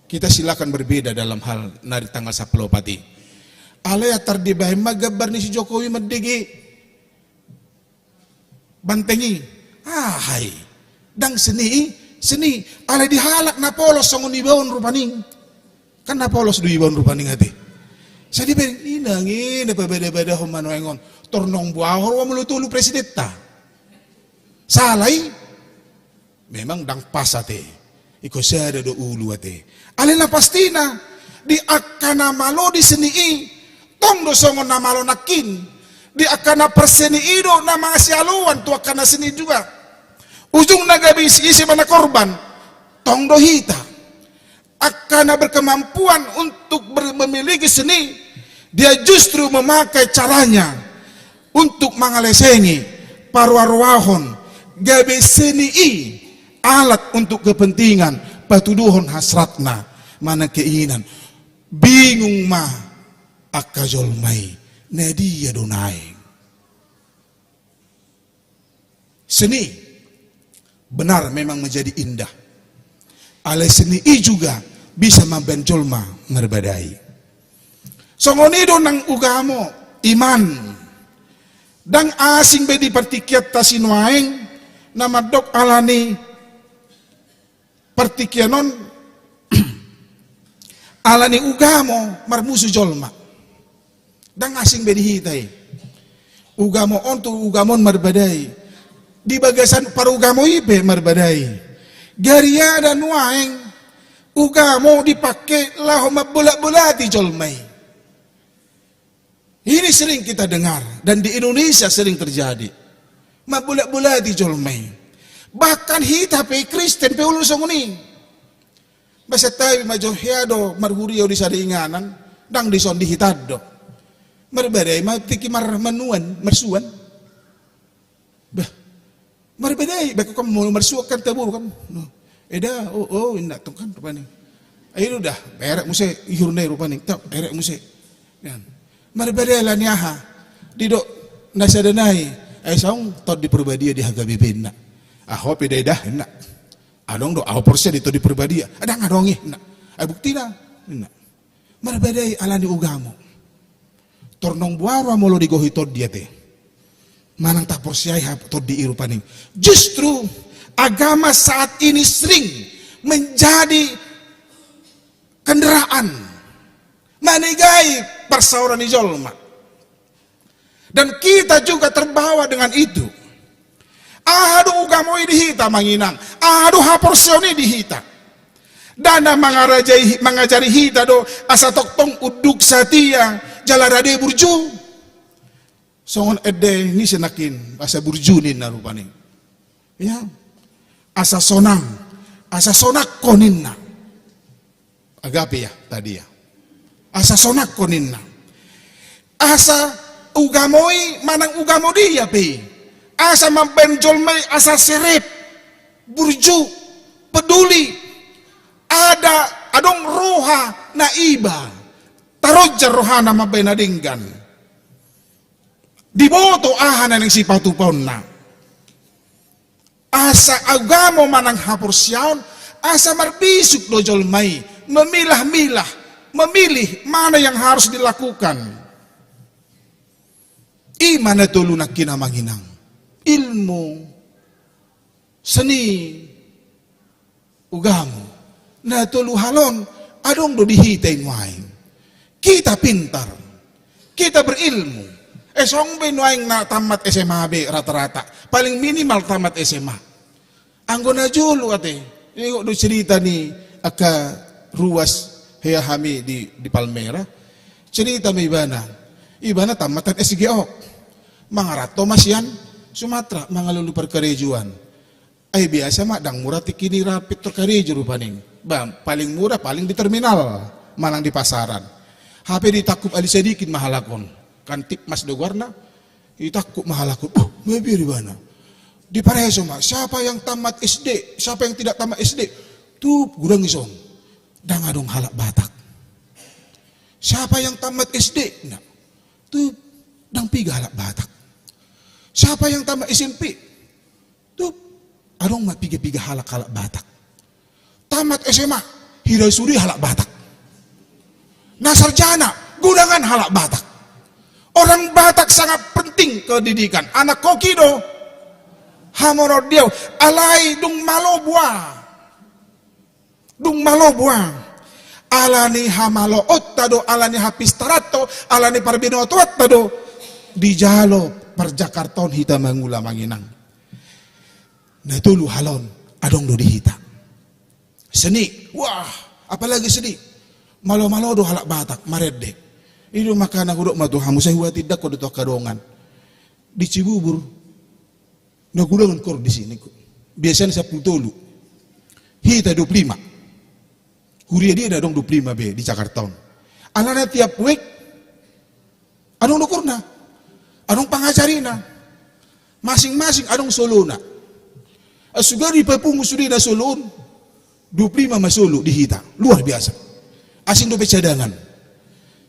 Kita silakan berbeda dalam hal na di tanggal sampulu opat i. Alai antar dibahen ma gambar ni si Jokowi mandege banteng i. Aha i? Ndang seni i, seni. Alai di halak na polos songon iba on rupani. Kan na polos do iba on rupani ate. Sai dibahen, inang i na pabada-badahon ma nuaeng on. Tor naung boha roha molo tolu presidenta. Sala i? Memang ndang pas ate. Ingkon sada do ulu ate. Alai na pastina, di angka na malo di seni i, tong do songon na malo nangkin. Di angka na parseni i do na mangasi aloan tu angka na seni juga. Ujungna gabe isi-isi ma na korban. Tong do hita. Angka na berkemampuan untuk ber-, memiliki seni, dia justru memakai caranya untuk mangalesengi, paroa-roahon, gabe seni i alat untuk kepentingan, patuduhon hasratna, manang keinginan. Bingung ma angka jolma i, na dia do naeng. Seni benar memang menjadi indah. Alai seni i juga bisa mambahen jolma marbadai. Songon i do nang ugamo, iman. Ndang asing be di partingkianta sinuaeng, na mandok alani partingkian on, alani ugamo marmusu jolma. Ndang asing be di hita i. Ugamo on tu ugamo on marbadai. Di bagasan parugamo i pe marbadai. Gariada nuaeng ugamo dipake laho mambolat-bolati jolma i. Ini sering kita dengar, dan di Indonesia sering terjadi. Mambolat-bolati jolma i. Bahkan hita pe Kristen pe olo songon i. Ba santabi ma jo, hea do marhuria di sada inganan, ndang dison di hita do. Marbadai ma tingki mar-, manuan, marsuan. Bah, marbadai, bah, kan molo marsuan kan tabo kan. No. Eda, oh, oh, inna tong kan rupani. Ai do dah, berek muse, ihurna i rupani, tau, berek muse. Kan. Marbadai alani aha? Didok na sada nai, ai saung Tondi Porbadia di H K B P inna. Aho pe da eda, inna. Adong do, au porsea di Tondi Parbadia. Ndang adong i, ninna. Ai buktina, ninna. Marbadai alani ugamo. Tornong boaru ma molo digohi tondi ate. Manang taporseai hata tondi i rupani. Justru agama saat ini sering menjadi kendaraan manegai parsaoran ni jolma. Dan kita juga terbawa dengan itu. Aha do ugamo i di hita, Amang Inang? Aha do haporseaon i di hita? Ndang na mangarajai, mangajari hita do asa tongtong unduk, satia, jala rade burju. Songon ende ni si nangkin, asa burju ninna rupani. Ya. Asa sonang, asa sonang ho ninna. Agape ya, tadi ya. Asa sonang ho ninna. Asa ugamo i manang ugamo dia pe i. Asa mambaen jolma i asa serep, burju, peduli. Ada, adong roha na iba. Taronjar rohana mambaen na denggan. Diboto aha na naeng sipatupaonna. Asa ugamo manang haporseaon, asa marbisuk do jolma i, memilah-milah, memilih mana yang harus dilakukan. I ma na tolu nangkin, Amang Inang. Ilmu, seni, ugamo. Na tolu hal on adong do di hita i nuaeng. Kita pintar, kita berilmu. Eh, songon be nuaeng na tamat S M A be rata-rata. Paling minimal tamat S M A. Anggo na jolo ate, ingot do cerita ni angka ruas hea hami di, di Palmera. Cerita ma ibana. Ibana tamatan S G ok. Mangaranto ma sian Sumatera, mangalului parkarejoan. Ai biasa ma, ndang mura tingki ni ra pintor karejo rupani. Ba, paling mura paling di terminal, manang di pasaran. Hape ditangkup Ali Sadikin ma halak on. Kan Tipmas do goarna. Ditangkup ma halak on. Oh, mabiar ibana. Dipareso ma, siapa yang tamat S D, siapa yang tidak tamat S D. Tup, godang ison. Ndang adong halak Batak. Siapa yang tamat S D? Nah, tup, ndang piga halak Batak. Siapa yang tamat S M P? Tup, adong ma piga-piga halak, halak Batak. Tamat S M A, hira sude halak Batak. Na sarjana, godangan halak Batak. Orang Batak sangat penting ke didikan. Anak koki do. Hamoraon di au, alai dung malo boa. Dung malo boa. Alani hamaloonta do, alani hapistaranta, alani parbinotoanta do. Dijalo parjakartaon hita mangula, Amang Inang. Na tolu hal on adong do di hita. Seni, wah, apalagi seni. Malo-malo do halak Batak, marende. I do makana hudok ma tu hamu, sai huatindangkon do tu angka dongan. Di Cibubur, na godangan kor disi, ningku. Biasana sampulu tolu. Hita dua pulu lima. Huria dia na adong dua pulu lima be di Jakarta on. Alana tiap wijk adong dokorna, adong pangajarina. Masing-masing adong solona. Sude dipapungu sude na solo on. Dua pulu lima ma solo di hita. Luar biasa. Asing dope cadangan.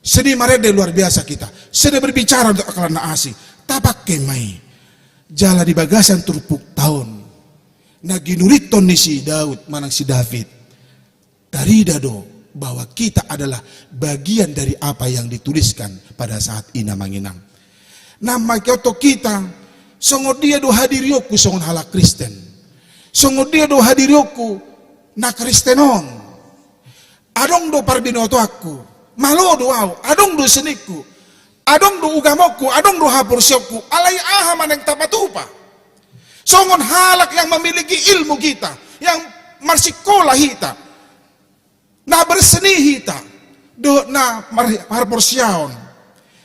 Seni marende luar biasa hita. Seni berbicara untuk akal na asing. Tapake ma i. Jala di bagasan turpukta on, na ginuriton ni si Daud manang si David, tarida do bahwa kita adalah bagian dari apa yang dituliskan pada saat i, Amang Inang. Na mangihut hita, songon dia do hadirionku songon halak Kristen. Songon dia do hadirionku na Kristen on. Adong do parbinotoanku, malo do au, adong do seningku, adong do ugamonku, adong do haporseaonku, alai aha ma naeng tapatupa? Songon halak yang memiliki ilmu hita, yang marsikola hita, na berseni hita, dohot na mar-, marhaporseaon,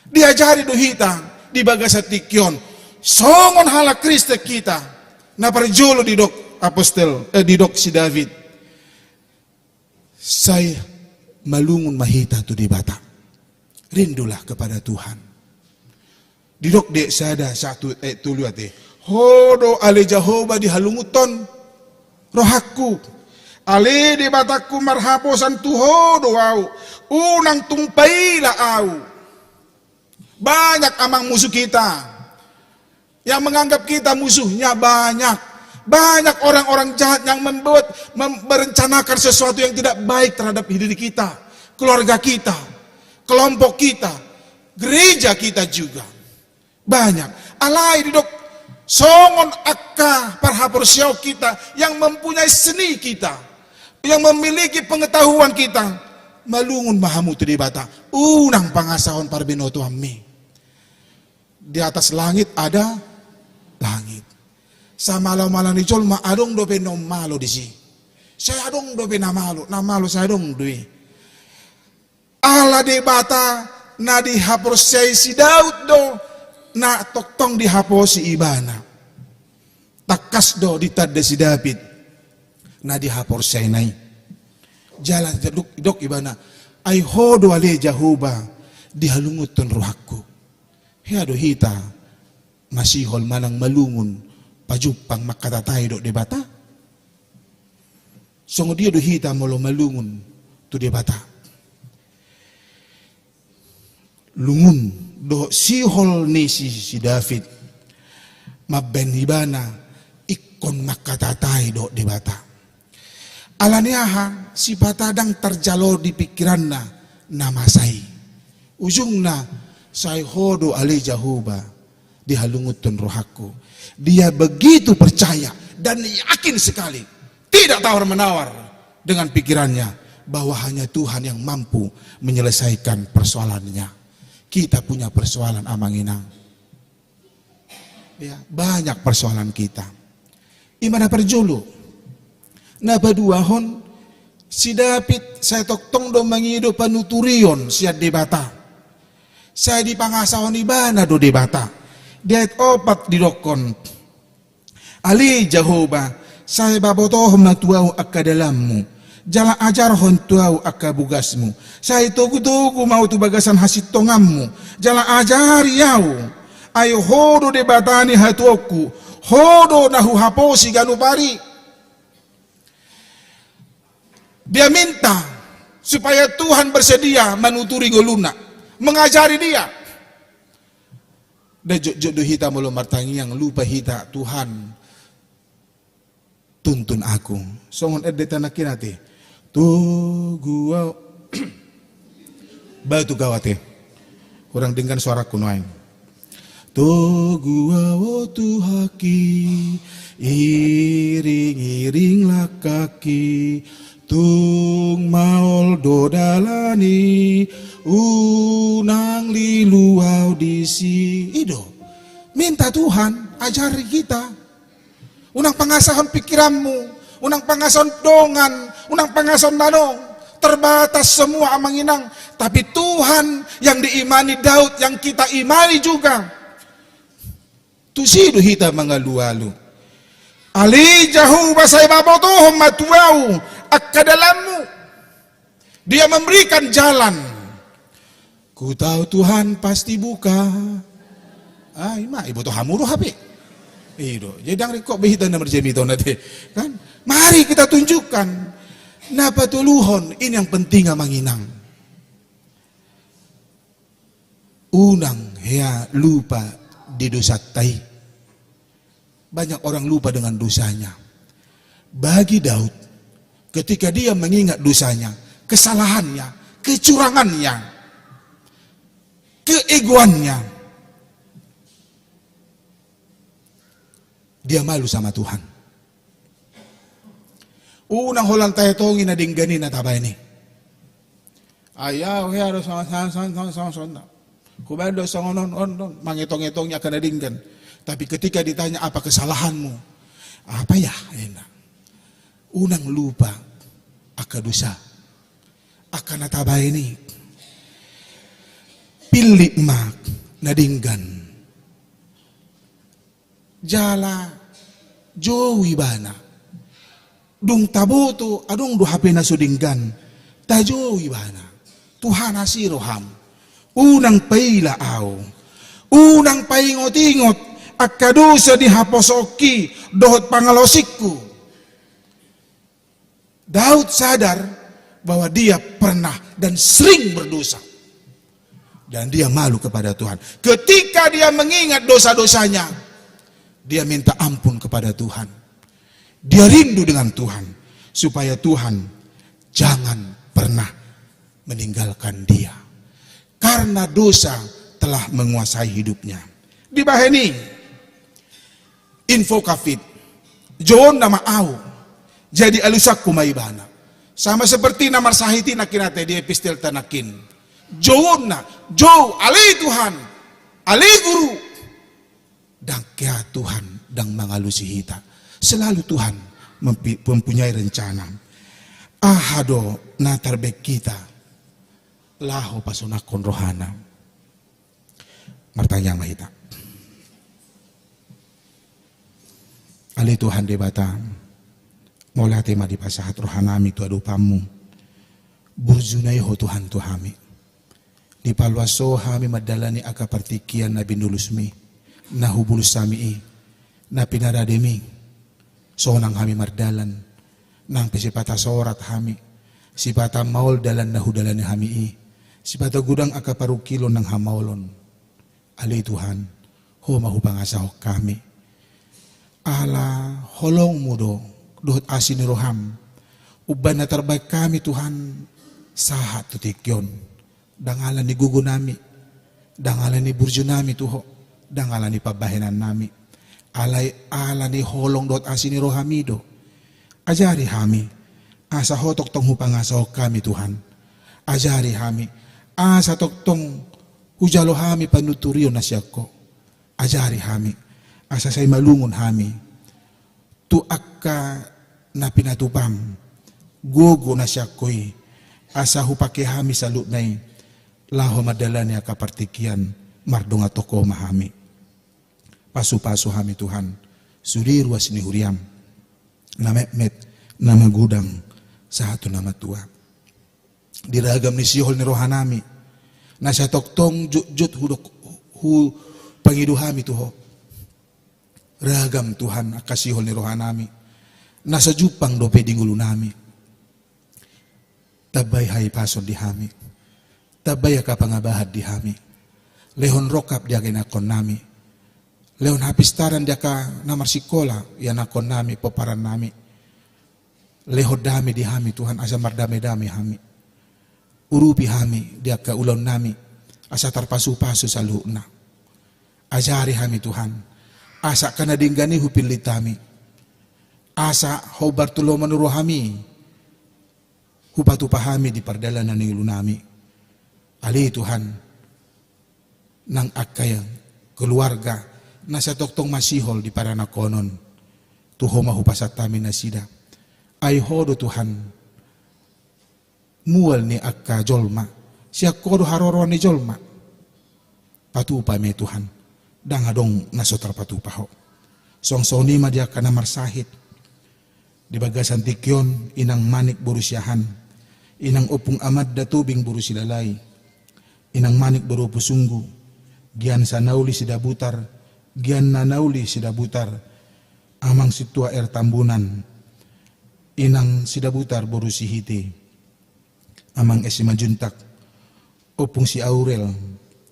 diajari do hita di bagasan tingki on. Songon halak Kristen hita, na parjolo didok apostel, eh, didok si David. Sai malungun ma hita tu Debata. Rindulah kepada Tuhan. Didok di ayat sada, satu, ayat tolu ate. Ho do ale Jahowa dihalungunhon rohangku. Ale Debatangku, marhaposan tu Ho do au. Unang tung paila au. Banyak, Amang, musuh kita. Yang menganggap kita musuhnya banyak. Banyak orang-orang jahat yang membuat, mem-, merencanakan sesuatu yang tidak baik terhadap diri kita, keluarga kita, kelompok kita, gereja kita juga. Banyak. Alai didok, songon angka parhaporseaon kita yang mempunyai seni kita, yang memiliki pengetahuan kita, malungun ma hamu tu Debata, unang pangasahon parbinotoanmi. Di atas langit ada langit. Samalo-malo ni jolma adong dope na ummalo disi. Sai adong dope na malo, na malo sai adong do i. Ala Debata na dihaporseai si Daud do na tongtong dihaposi ibana. Tangkas do ditanda si David na dihaporseaina i. Jala didok ibana, ai Ho do ale Jahowa dihalungunhon rohangku. Hea do hita masihol manang malungun pajumpang mangkatatai dohot Debata? Songon dia do hita molo malungun tu Debata? Lungun dohot sihol ni si, si David mambaen ibana ingkon mangkatatai dohot Debata. Ala ni aha? Sipata ndang tarjalo di pikiranna na masa i. Ujungna, sai Ho do ale Jahowa dihalungunhon rohangku. Dia begitu percaya dan yakin sekali, tidak tawar-menawar dengan pikirannya, bahwa hanya Tuhan yang mampu menyelesaikan persoalannya. Kita punya persoalan, Amang Inang. Ya, banyak persoalan kita. I ma na parjolo. Na paduahon, si David sai tongtong do mangido panuturion sian Debata. Sai dipangasahon ibana do Debata. Di ayat opat didokkon, ale Jahowa, sai pabotohon ma tu ahu angka dalanmu, jala ajarhon tu ahu angka bogasmu. Sai togu-togu ma ahu tu bagasan hasintonganmu, jala ajari ahu. Ai Ho do Debata ni hatuaonku, Ho do na huhaposi ganup ari. Dia minta supaya Tuhan bersedia manuturi ngoluna, mengajari dia. Nda jotjot do hita molo martangiang, lupa hita, Tuhan, tuntun aku. Songon ende tanah kinati. Togu ahu. Batu gawat e. Kurang denggan suaraku nuaeng. Togu ahu Tuhanki, iring-iring langkangki, tung maol do dalan i, unang lilu ahu disi. I do. Minta Tuhan ajari kita. Unang pangasahon pikiranmu, unang pangasahon dongan, unang pangasahon na adong. Terbatas semua, Amang Inang. Tapi Tuhan yang diimani Daud, yang kita imani juga. Tusi do hita mangalualu. Ale Jahowa, sai pabotohon ma tu ahu angka dalanmu. Dia memberikan jalan. Ku tahu Tuhan pasti buka. Ah, i ma, iboto hamu do hape. I do. Jadi ndang ringkot be hita na marjamita on ate. Kan? Mari kita tunjukkan. Na patoluhon, ini yang penting, Amang Inang. Unang hea lupa di dosanta i. Banyak orang lupa dengan dosanya. Bagi Daud, ketika dia mengingat dosanya, kesalahannya, kecurangannya, keegoannya, dia malu sama Tuhan. Unang holan taetongi na denggan i na tabaen i. Ai ahu hea do songon, songon, songon, songon, songon. Hubaen do songon on, on, on, mangetong-etongi angka na denggan. Tapi ketika ditanya, apa kesalahanmu? Apa ya? Enak. Unang lupa angka dosa, angka na tabaen i. Pillit ma na denggan. Jala jou ibana. Dung taboto adong do hape na so denggan, tajou ibana. Tuhan, asi roham. Unang paila ahu. Unang paingot-ingot angka dosa di haposoonki dohot pangalosingku. Daud sadar bahwa dia pernah dan sering berdosa. Dan dia malu kepada Tuhan. Ketika dia mengingat dosa-dosanya, dia minta ampun kepada Tuhan. Dia rindu dengan Tuhan, supaya Tuhan jangan pernah meninggalkan dia. Karena dosa telah menguasai hidupnya. Dibahen i, invocavi, jouonna ma au, jadi alusangku ma ibana. Sama seperti na marsahit i nangkin ate di epistelta nangkin. Jouonna, jou, ale Tuhan, ale Guru. Ndang hea Tuhan ndang mangalusi hita. Selalu Tuhan mempi-, mempunyai rencana. Aha do na tarbahen hita laho pasonanghon rohana? Martangiang ma hita. Ale Tuhan Debata, mauliate ma dipasahat rohanami tu adopanmu. Burju na i Ho Tuhan tu hami. Dipaluas Ho hami mandalani angka partingkian na binulusmi, na hubolus hami i, na pinarademi. Sonang hami mardalan, nang pe sipata sorat hami, sipata maol dalan na hudalani hami i, sipata godang angka parungkilon nang hamaolon. Ale Tuhan, Ho ma hupangasahon hami. Ala holongmu do, dohot asi ni roham, umbahen na tarbahen hami Tuhan, sahat tu tingki on. Ndang ala ni gogonami, ndang ala ni burjunami tu Ho, ndang ala ni pambahenannami. Alai ala ni holong dohot asi ni rohami do. Ajari hami, asa Ho tongtong hupangasahon hami Tuhan. Ajari hami, asa tongtong hujalo hami panuturion na sian Ho. Ajari hami, asa sai malungun hami tu angka na pinatupam, gogo na sian Ho i, asa hupake hami saluhutna i, laho mandalani angka partingkian, mardongan tu Ho ma hami. Pasupasu hami Tuhan, sude ruas ni huriam, na metmet, na magodang, sahat tu na matua. Di ragam ni sihol ni rohanami, na sai tongtong jotjot hudok, hupangido hami tu Ho. Ragam Tuhan angka sihol ni rohanami, na so jumpang dope di ngolunami. Tambai hahipason di hami, tambai angka pangabahan di hami, lehon rongkap di angka ianakkonnami, lehon hapistaran di angka na marsikola ianakkonnami, pomparan nami. Lehon dame di hami Tuhan, asa mardamedame hami. Urupi hami di angka ulaonnami, asa tarpasupasu saluhutna. Ajari hami Tuhan, asa angka na denggan i hupillit hami, asa hombar tu lomo ni rohami, hupatupa hami di pardalanan ni ngolunami. Ale Tuhan, nang angka keluarga na sai tongtong masihol di paranakkonon, tu Ho ma hupasahat hami nasida. Ai Ho do Tuhan mual ni angka jolma, sian Ho do haroroan ni jolma. Patupa ma i Tuhan, ndang adong na so tarpatupa Ho. Songon i ma di angka na marsahit di bagasan tingki on, Inang Manik boru Siahaan, Inang Ompung Amanda Tobing boru Silahi, Inang Manik boru Ompusunggu, Gian Sanauli Sidabutar, Gian Nanauli Sidabutar, Amang Sintua R Tambunan, Inang Sidabutar boru Sihite, Amang S Simanjuntak, Ompung Si Aurel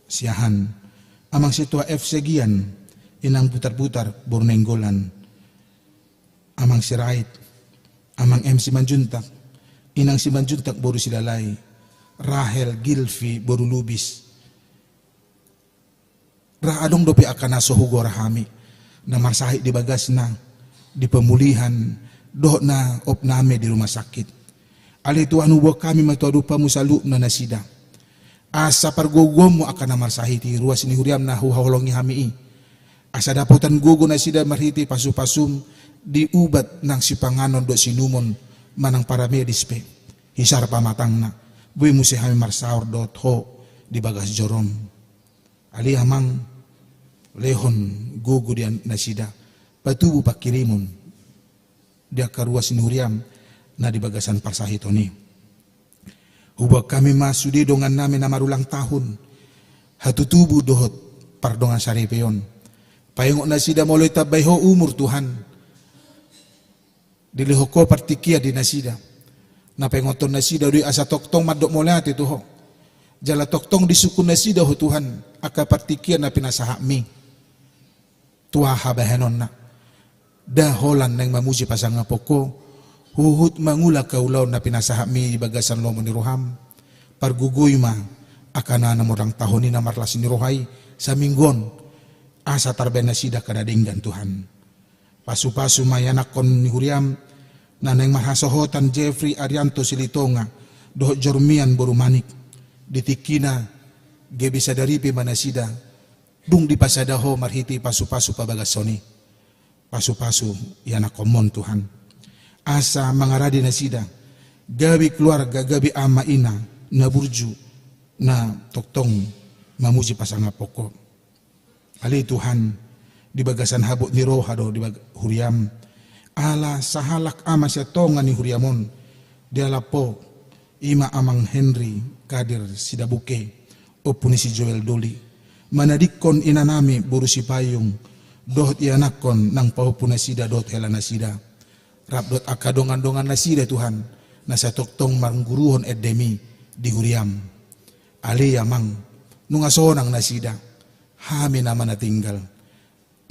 Siahaan, Amang Sintua F Siagian, Inang Butarbutar boru Nainggolan, Amang Sirait, Amang M Simanjuntak, Inang Simanjuntak boru Silahi, Rahel Gilvi boru Lubis. Ra adong dope angka na so hugora hami, na marsahit di bagasna, di pemulihan, dohot na opname di rumah sakit. Ale Tuhan, huboan hami ma tu adopanmu saluhutna nasida. Asa pargogoonmu angka na marsahit i, ruas ni huriam na huhaholongi hami i. Asa dapotan gogo nasida marhite pasupasum, di ubat nang sipanganon dohot siinumon, manang paramedis pe. Hisar pamatangna, boi muse hami marsaor dohot Ho di bagas jorom. Ale Amang, lehon gogo di nasida, patubu pangkirimon di angka ruas ni huriam na di bagasan parsahiton i. Huboan hami ma sude dongannami na marulang tahun, hatutubu dohot pardongan saripeon. Paingot nasida molo ditambai Ho umur Tuhan. Dilehon Ho partingkian di nasida. Na paingothon nasida do i asa tongtong mandok mauliate tu Ho. Jala tongtong disungkun nasida Ho Tuhan, angka partingkian na pinasahatmi. Tu aha bahenonna? Nda holan naeng mamuji pasangaphon Ho, huhut mangula angka ulaon na pinasahatmi di bagasan lomo ni roham. Pargogoi ma angka na marhitehon i na marlas ni roha i saminggu on, asa tarbaen nasida angka na denggan, Tuhan. Pasupasu ma ianakhon ni huriam na naeng marhasohotan, Jeffrey Arianto Silitonga dohot Jormian boru Manik. Di tingkina gabe sada ripe ma nasida, dung dipasada Ho marhite pasupasu pabagason i. Pasupasu ianakhonmon, Tuhan, asa mangarade nasida gabe keluarga, gabe ama ina na burju, na tongtong mamuji pasangaphon Ho. Ale Tuhan, di bagasan habot ni roha do di bag-, huriam, ala sahalak ama sian tonga ni huriam on, dialap Ho, i ma Amang Henry Kadir Sidabuke, ompu ni si Joel Doli, manadingkon inanami boru Sipayung dohot ianakhon nang pahompu nasida dohot hela nasida, rap dohot angka dongan-dongan nasida, Tuhan, na sai tongtong mangguruhon endemi di huriam. Ale Amang, nunga sonang nasida, hami nama na tinggal.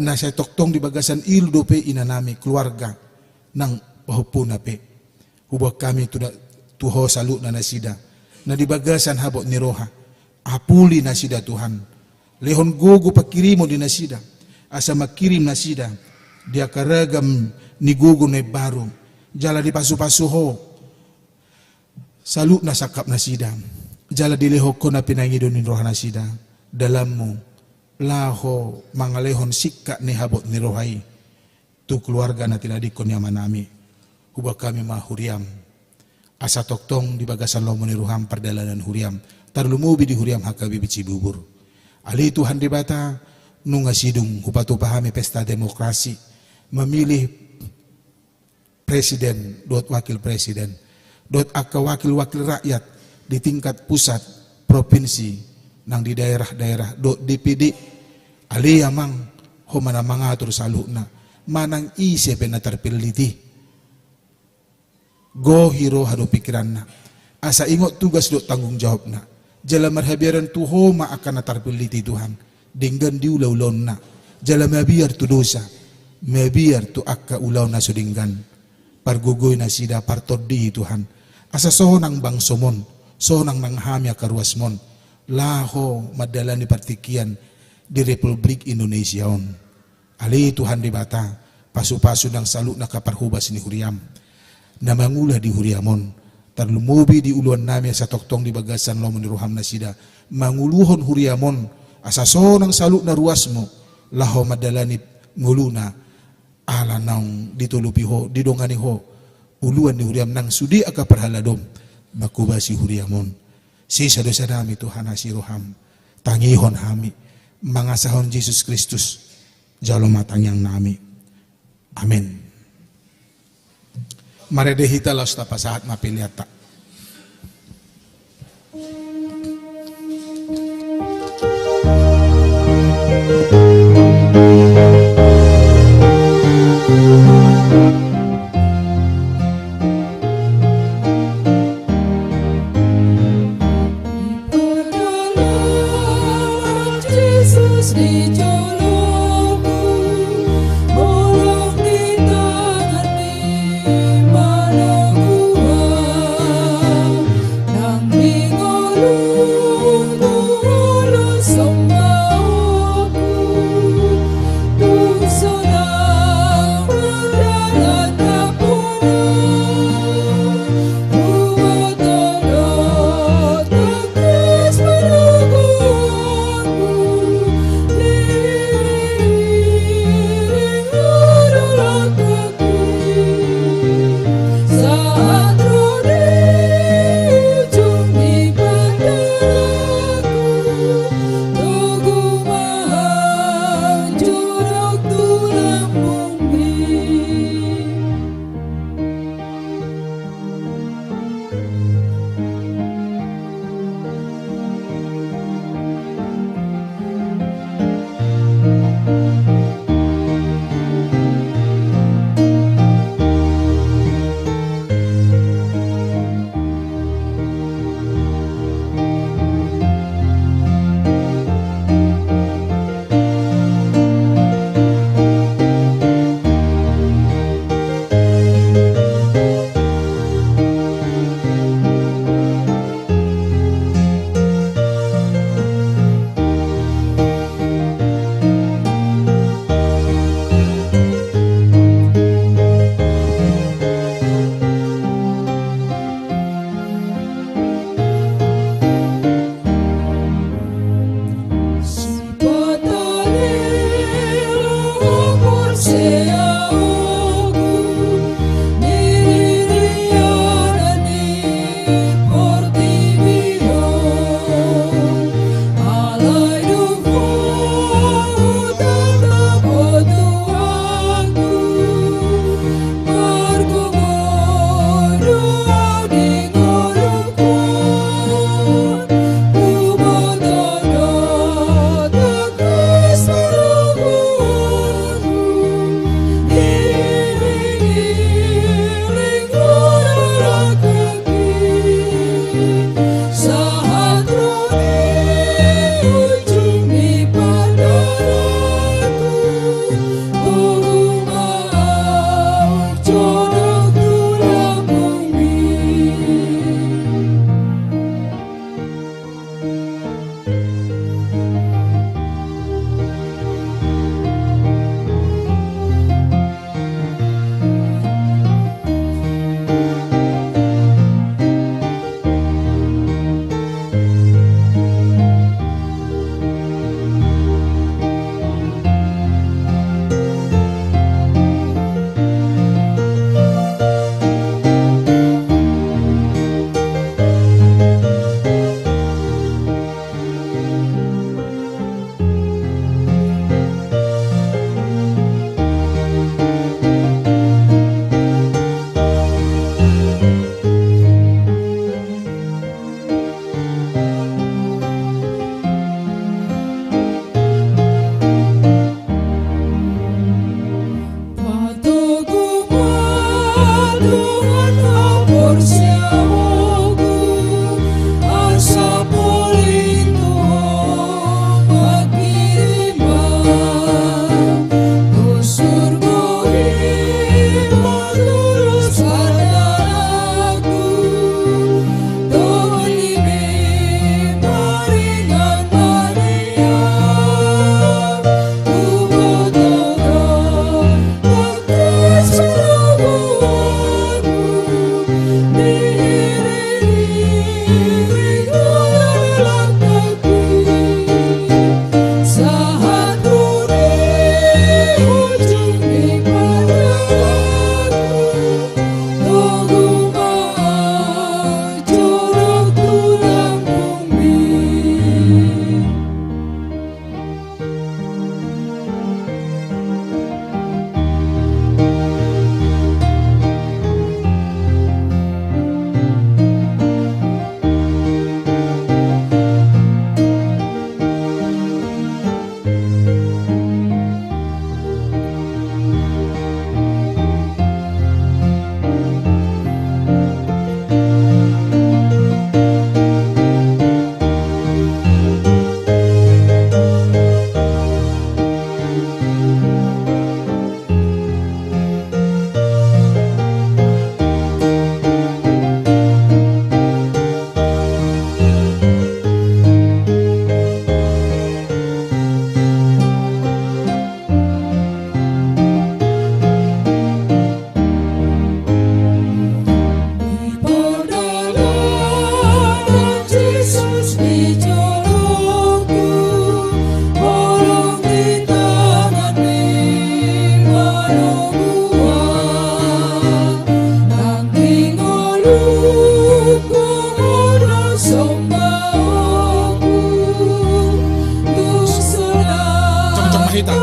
Na sai tongtong di bagasan ilu dope inanami, keluarga nang pahompuna pe. Huboan hami tu na-, tu Ho saluhutna nasida na di bagasan habot ni roha. Apuli nasida, Tuhan. Lehon gogo pangkirimon di nasida, asa mangkirim nasida di angka ragam ni gogo na imbaru. Jala dipasupasu Ho saluhutna sangkap nasida, jala dilehon Ho na pinangido ni roha nasida dalanMu, laho mangalehon singkat ni habot ni roha i tu keluarga na tinadingkon ni amanami. Huboan hami ma huriam, asa tongtong di bagasan lomo ni roham pardalanan huriam, tarlumobi di huriam H K B P Cibubur. Ale Tuhan Debata, nunga sidung hupatupa hami pesta demokrasi, memilih presiden dohot wakil presiden, dohot angka wakil-wakil rakyat di tingkat pusat, provinsi, nang di daerah-daerah, dohot D P D. Ale Amang, Ho ma na mangatur saluhutna, manang ise pe na tarpillit i. Gohi roha dohot pingkiranna, asa ingot tugas dohot tanggung jawabna. Jala marhabiaran tu Ho ma angka na tarpillit i, Tuhan, denggan di ula-ulaonna. Jala mabiar tu dosa, mabiar tu angka ulaon na so denggan. Pargogoi nasida, partondii, Tuhan, asa sonang bangsomon, sonang nang hami angka ruasmon, laho mandalani partingkian di Republik Indonesia on. Ale Tuhan Debata, pasupasu nang saluhutna angka parhobas ni huriam na mangula di huriam on, tarlumobi di uluannami asa tongtong di bagasan lomo ni roham nasida manguluhon huriam on, asa sonang saluhutna ruasmu laho mandalani ngoluna, ala naung ditolopi Ho, didongani Ho uluan ni huriam nang sude angka parhaladom manghobasi huriam on. Sesa dosanami, Tuhan, asi roham, tangihon hami, mangasahon Jesus Kristus jalo ma tangiangnami. Amen. Marende hita laos tapasahat ma peleanta. Cocok ma hita.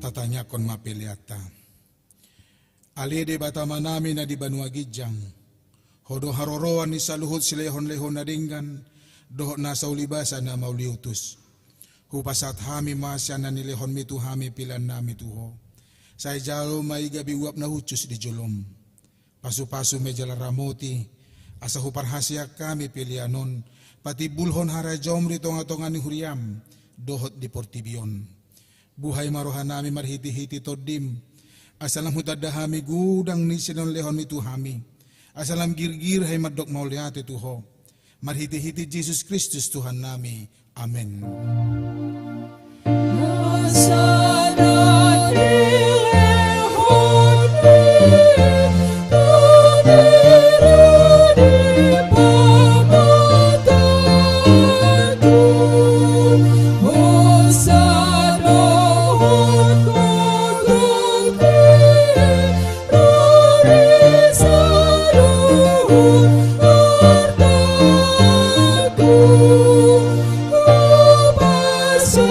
Tatangiangkon ma peleanta. Ale Debata Amanami na di banua ginjang, Ho do haroroan ni saluhut silehonlehon na denggan dohot nasa ulibasa na mauliutus. Hupasahat hami ma sian na nilehonmi tu hami peleannami tu Ho. Sai jalo ma i gabe uap na hushus di jolom. Pasupasu ma i jala ramoti, asa huparhaseang hami pelean on patimbulhon harajaonmu di tongatonga ni huriam dohot di portibi on. Buhai ma rohanami marhitehite Tondim, asa lam hutanda hami godang ni silehonlehonmi tu hami, asa lam girgir hami mandok mauliate tu Ho. Marhitehite Jesus Kristus Tuhannami. Amen. Ale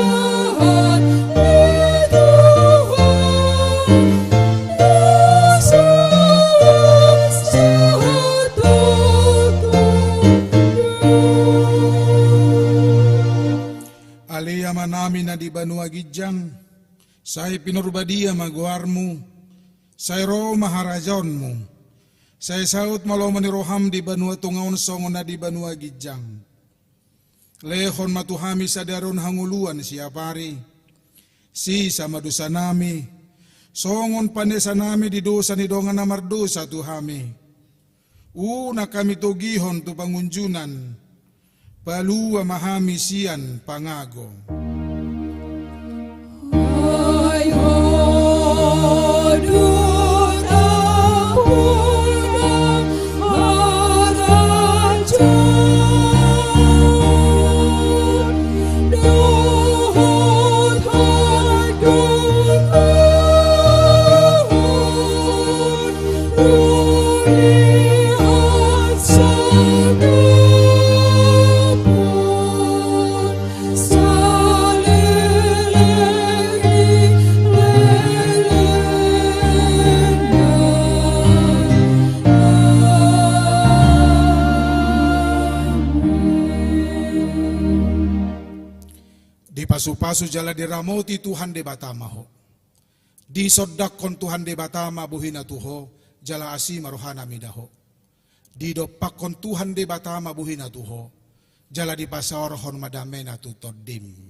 Amanami na di banua ginjang, sai pinarbadia ma goarmu, sai ro ma harajaonmu, sai saut ma lomo ni roham di banua tonga on songon na di banua ginjang. Lehon ma tu hami sadari on hangoluan siapari. Sesa ma dosanami, songon panesanami di dosa ni dongan na mardosa tu hami. Unang hami togihon tu pangunjunan, palua ma hami sian pangago. Dipasupasu jala diramoti Tuhan Debata ma ho. Disondangkon Tuhan Debata ma bohina tu ho, jala asi ma rohana mida ho. Didompakkon Tuhan Debata ma bohina tu ho, jala dipasaorhon ma damena tu tondim.